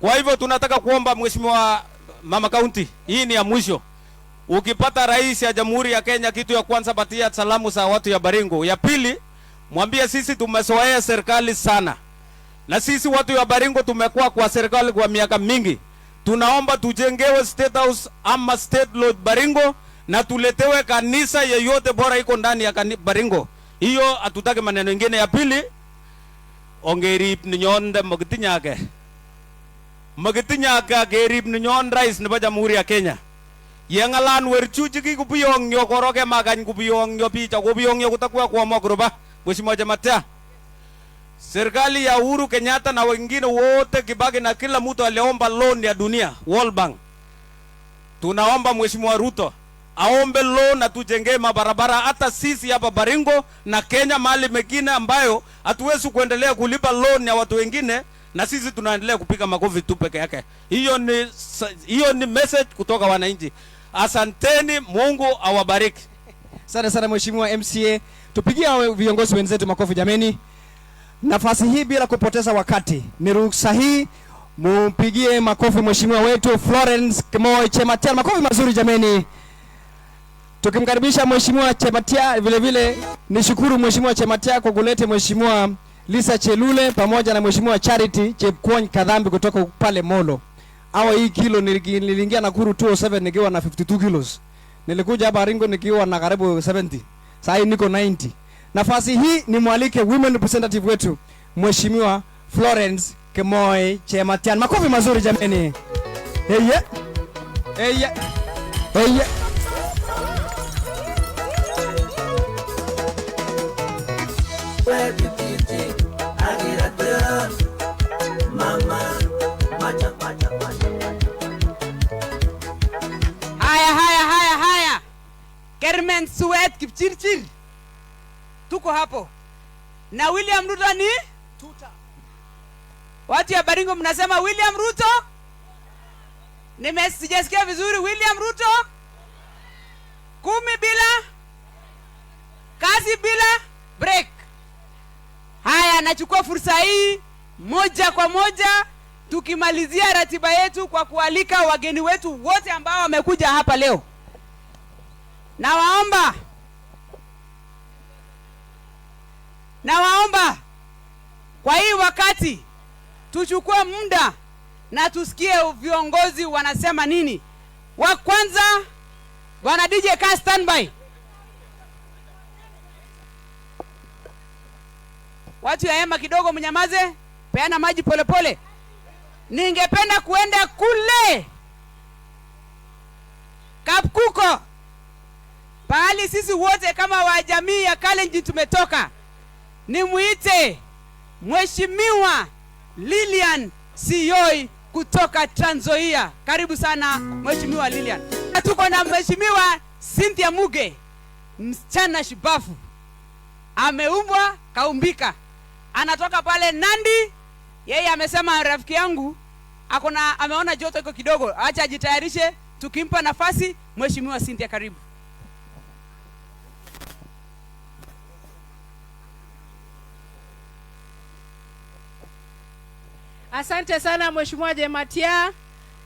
Kwa hivyo tunataka kuomba Mheshimiwa Mama County, hii ni ya mwisho. Ukipata rais ya Jamhuri ya Kenya, kitu ya kwanza patia salamu za watu ya Baringo. Ya pili, mwambie sisi tumezoea serikali sana. Na sisi watu ya Baringo tumekuwa kwa serikali kwa miaka mingi. Tunaomba tujengewe State House ama State Lodge Baringo na tuletewe kanisa yeyote bora iko ndani ya Baringo. Hiyo hatutaki maneno mengine. Ya pili, ongerib ninyonde mogitinyake. Mogitinyake kerib ninyon rais nebo Jamhuri ya Kenya. Yengalan werchu chikikubiyongyo koroke makany kubiyongyo biik ako biyongyo kutakwa kuamua kuruba. Mheshimiwa Jematia, serikali ya Uhuru Kenyatta na wengine wote, Kibaki na kila mtu aliomba loan ya dunia, World Bank. Tunaomba Mheshimiwa Ruto aombe loan na tujengee mabarabara hata sisi hapa Baringo na Kenya mahali mengine ambayo hatuwezi kuendelea kulipa loan ya watu wengine na sisi tunaendelea kupiga makofi tu peke yake. Hiyo ni message kutoka wananchi. Asanteni, Mungu awabariki. Asante sana Mheshimiwa MCA. Tupigie viongozi wenzetu makofi jameni. Nafasi hii bila kupoteza wakati, ni ruhusa hii mumpigie makofi mheshimiwa wetu Florence Kimoi Chematia. Makofi mazuri jameni. Tukimkaribisha Mheshimiwa Chematia, vile vile nishukuru Mheshimiwa Chematia kwa kuleta Mheshimiwa Lisa Chelule pamoja na Mheshimiwa Charity Chepkwony Kadhambi kutoka pale Molo. Hawa hii kilo niliingia Nakuru 207 nikiwa na 52 kilos. Nilikuja hapa Baringo nikiwa na karibu 70. Sasa hii niko 90. Nafasi hii ni mwalike women representative wetu Mheshimiwa Florence Kimoi Chematian. Makofi mazuri jameni. Hey. Hey. Hey. Haya haya haya haya. Kermen Suet Kipchirchir. Tuko hapo. Na William Ruto ni? Tuta. Watu ya Baringo mnasema William Ruto? Nimesijasikia vizuri. William Ruto? 10 bila kazi bila break. Haya, nachukua fursa hii moja kwa moja tukimalizia ratiba yetu kwa kualika wageni wetu wote ambao wamekuja hapa leo. Nawaomba kwa hii wakati tuchukue muda na tusikie viongozi wanasema nini. Wa kwanza, Bwana DJ ka standby. Watu ya hema kidogo mnyamaze, peana maji polepole. Ningependa kuenda kule Kapkuko, pahali sisi wote kama wa jamii ya Kalenjin tumetoka. Nimuite Mheshimiwa Lilian Siyoi kutoka Trans Nzoia. Karibu sana Mheshimiwa Lilian. Tuko na Mheshimiwa Cynthia Muge, msichana shubafu, ameumbwa kaumbika, anatoka pale Nandi. Yeye amesema rafiki yangu akona, ameona joto iko kidogo, acha ajitayarishe. Tukimpa nafasi Mheshimiwa Cynthia, karibu. Asante sana Mheshimiwa Jematia.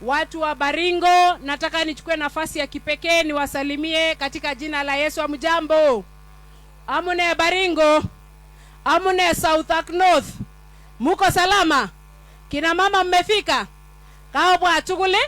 Watu wa Baringo, nataka nichukue nafasi ya kipekee niwasalimie katika jina la Yesu. Amjambo. Amune Baringo, amune South North. Muko salama? Kina mama mmefika? Kaobwa tukule.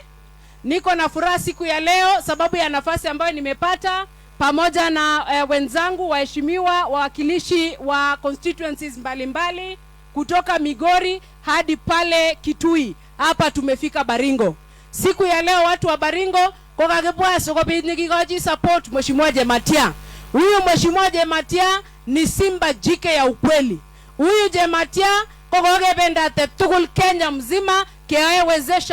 Niko na furaha siku ya leo sababu ya nafasi ambayo nimepata pamoja na wenzangu waheshimiwa wawakilishi wa constituencies mbalimbali kutoka Migori hadi pale Kitui. Hapa tumefika Baringo. Siku ya leo watu wa Baringo kokakibwa sikobit nikikochi support Mheshimiwa Jematia. Huyu Mheshimiwa Jematia ni simba jike ya ukweli. Huyu Jematia kokokebendate tugul Kenya mzima keae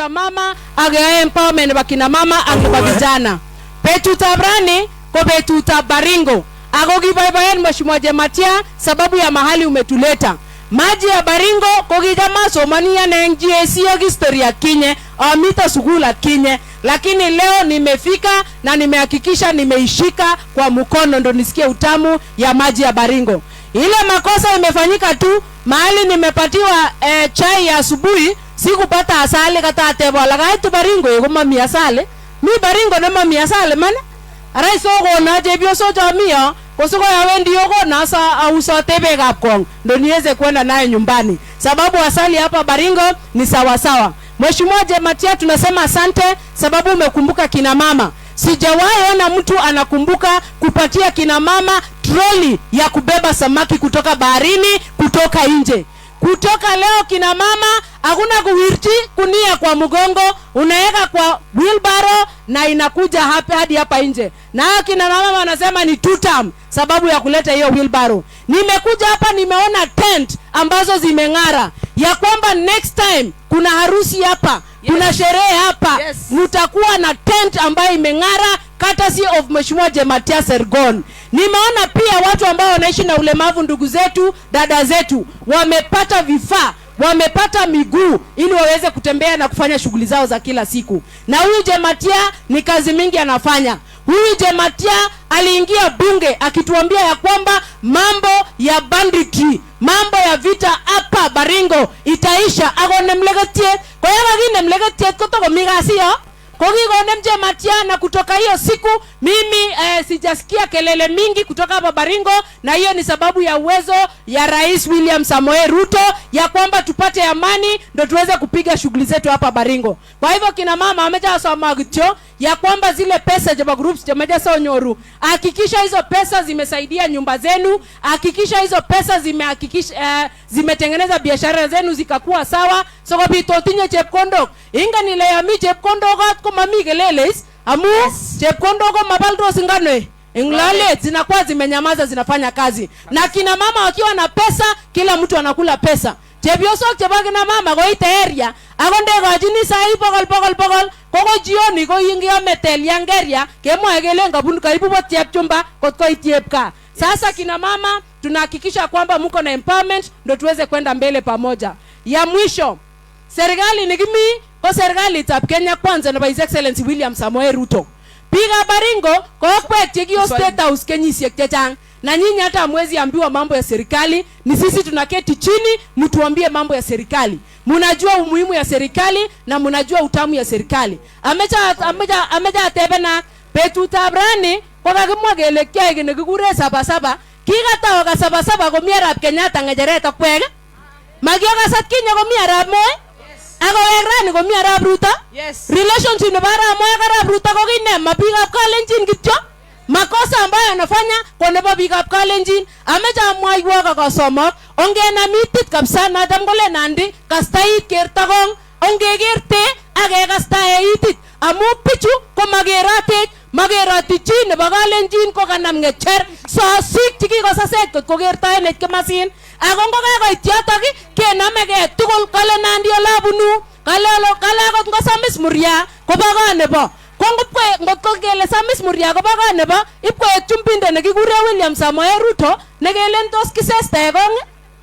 mama akeae empowerment bakina mama ak kwa vijana. Betutab rani ko betutab Baringo. Ako kiboiboen Mheshimiwa Jematia sababu ya mahali umetuleta. Maji ya Baringo kokijama somani ane eng GAC ak history akinye amito sukul akinye. Lakini leo nimefika na nimehakikisha nimeishika kwa mkono ndo nisikie utamu ya maji ya Baringo. Ile makosa imefanyika tu mahali nimepatiwa chai ya asubuhi, sikupata asali kata atebo lakaitu Baringo komami asali. Mi Baringo nemami asali man. Arai sokona chepyosok chomi yo kosiko yawendi yokona sa ausote beekab kong ndo niweze kwenda naye nyumbani, sababu asali hapa Baringo ni sawasawa. Mheshimiwa Jematia, tunasema asante sababu umekumbuka kina mama. Sijawahi ona mtu anakumbuka kupatia kina mama troli ya kubeba samaki kutoka baharini, kutoka nje. Kutoka leo kina mama hakuna kuwirti kunia kwa mgongo, unaweka kwa wheelbarrow na inakuja hapa hadi hapa nje. Na kina mama wanasema ni two term sababu ya kuleta hiyo wheelbarrow. Nimekuja hapa nimeona tent ambazo zimeng'ara, ya kwamba next time kuna harusi hapa, yes, kuna sherehe hapa, yes, mtakuwa na tent ambayo imeng'ara courtesy of Mheshimiwa Jematia Sergon. Nimeona pia watu ambao wanaishi na ulemavu, ndugu zetu, dada zetu, wamepata vifaa, wamepata miguu ili waweze kutembea na kufanya shughuli zao za kila siku. Na huyu Jematia ni kazi mingi anafanya. Huyu Jematia aliingia bunge akituambia ya kwamba mambo ya banditry, mambo ya vita hapa Baringo itaisha. Akonemlegetie, kwa hiyo kakinemlegetie kotokomi kasi yo. Kokikonem Jematia, na kutoka hiyo siku mimi sijasikia kelele mingi kutoka hapa Baringo, na hiyo ni sababu ya uwezo ya Rais William Samoei Ruto ya kwamba tupate amani ndo tuweze kupiga shughuli zetu hapa Baringo. Kwa hivyo kina mama amejasoma kityo ya kwamba zile pesa jaba groups jameja nyoru, hakikisha hizo pesa zimesaidia nyumba zenu, hakikisha hizo pesa zimehakikisha zimetengeneza biashara zenu zikakuwa sawa. Sokobit otinye chepkondok, inga nileyami chepkondok komami kelele amu yes, chepkondok mabaldos ngano inglale zinakuwa zimenyamaza, zinafanya kazi. Na kina mama wakiwa na pesa, kila mtu anakula pesa. Chepyosok chebo kina mama koite area akonde kochini sai bokol bokol bokol koko jioni ko ingiame teliangeria kemwae kele ngabun kaibu bot chepchumba kot koit chepka. Sasa kina mama tunahakikisha kwamba mko na empowerment ndo tuweze kwenda mbele pamoja. Ya mwisho, serikali nikimi ko serikali tab Kenya Kwanza nebo His Excellency William Samoei Ruto. Biikab Baringo kokwek chekio State House kenyisiek chechang, na nyinyi hata hamwezi ambiwa mambo ya serikali. Ni sisi tunaketi chini mtuambie mambo ya serikali. Mnajua umuhimu ya serikali na mnajua utamu ya serikali. Ameja tebena betutab rani kokakimwa kele kiyoe kiy nekikuren sabasaba. Kikatau ka sabasaba komi arap Kenyatta ng'echeret akwek. Makiokasat kinye komi arap Moi. Akowek rani komi arap Ruto. Yes. Relationship nebo arap Moi ak arap Ruto ko kiy ne? Ma biikab Kalenjin kityo. Makosa ambayo anafanya ko nebo biikab Kalenjin. Ameche amwoiwok ak asomok, ongenam itit kabisa nacham kole Nandi kastait kerto kong, ongekerte ak kekastae itit amu bichu komakerotech, makeroti chi nebo Kalenjin kokanam ng'echer sosik chekikosasech kot kokertoenech kimasin. Ako ngokakoit yotok kenomegei tugul. Kale Nandi olabunu, kale akot ngosamis Muria kobo kot nebo ngotko kele samis Muria kobo kot nebo ipkoek chumbinde nekikure William Samoei Ruto nekelen tos kisestae kong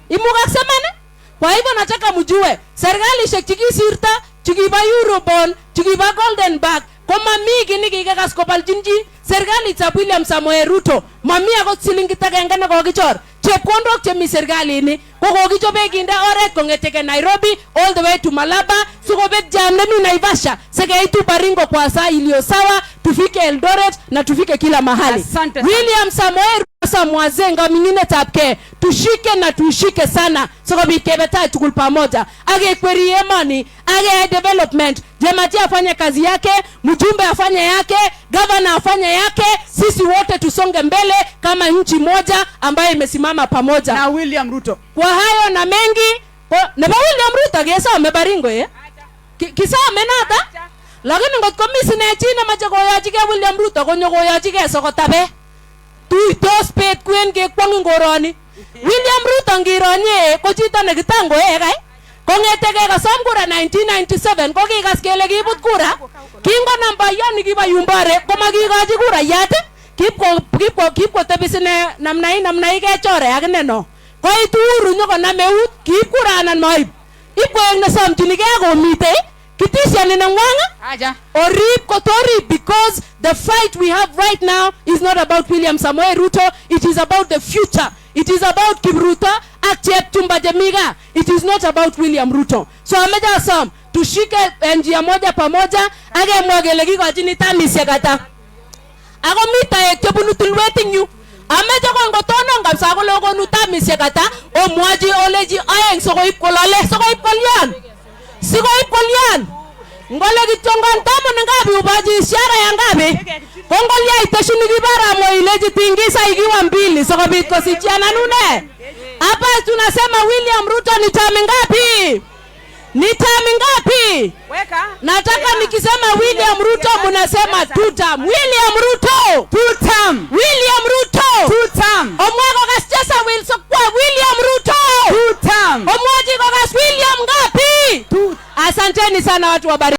imukakse man. Kwa hivyo nataka mjue serikalishek chikisirto, chikibo Eurobond, chikibo Golden Bag komami kiy nekikekas kobalchin chi. Serikalitab William Samoei Ruto mami akot silingit agenge nekokichor. Chepkondok chemi serikalini ko kokichobe kinde oret kong'eteke Nairobi all the way to Malaba sikobet jam nemi Naivasha sikeitu Baringo kwa saa iliyo sawa, tufike Eldoret na tufike kila mahali. Asante. William Samoei Ruto mwazenga minginetabke tushike na tushike sana sikobit kebe tai tugul pamoja akekweri emoni akeyai development. Jematia afanye kazi yake, mjumbe afanye yake, governor afanye yake, sisi wote tusonge mbele kama nchi moja ambayo imesimama pamoja na William Ruto. Kwa hayo na mengi nebo William Ruto kesome Baringo kisome nata, lakini ngot komi sine chi nemache koyochigei William Ruto konyo koyochigei sikotabe tuitos bet kwen kekwong eng koroni. William Ruto ngironye ko chito nekitangoe kai kong'etegei kosom kura 1997 kokikas kele kibut kura. Kingonam boyot nikibo Yumbore komakikochi kurayat, kipkotebi sine namna hii kechore akine no. Koit Uhuru nyokonam eut, kiib kura anan maib. Ipkoek nesomchinikei komitei Kitishani nengwang Aja. Orib kotorib, because the fight we have right now is not about William Samoei Ruto. It is about the future. It is about Kipruto ak Chepchumba Jemiga. It is not about William Ruto. So ameja asom tushike njia moja pamoja akemwa kele kikochini tamisiek ata. Ako mi toek chebunu tulwet ing yu. Ameche ko ngotonon kabisa kole okonu tamisiek ata omwochi olechi oeng sikoib kolole, sikoib kolyan, sikoib kolyan. Ngole kityongon tamun ngapi ubaji ishara ya ngapi? Ko ngolya iteshini kibaramo ilechi tingisa ikiwa mbili sikobit kosichiana nune. Hapa tunasema William Ruto ni tami ngapi? Ni tami ngapi? Weka. Nataka nikisema William Ruto mnasema two term. William Ruto two term. William Ruto two term. Omwako kasichesa Wilson kwa William Ruto two term. Omwaji kwa kas William ngapi? Two. Asanteni sana watu wa Baringo.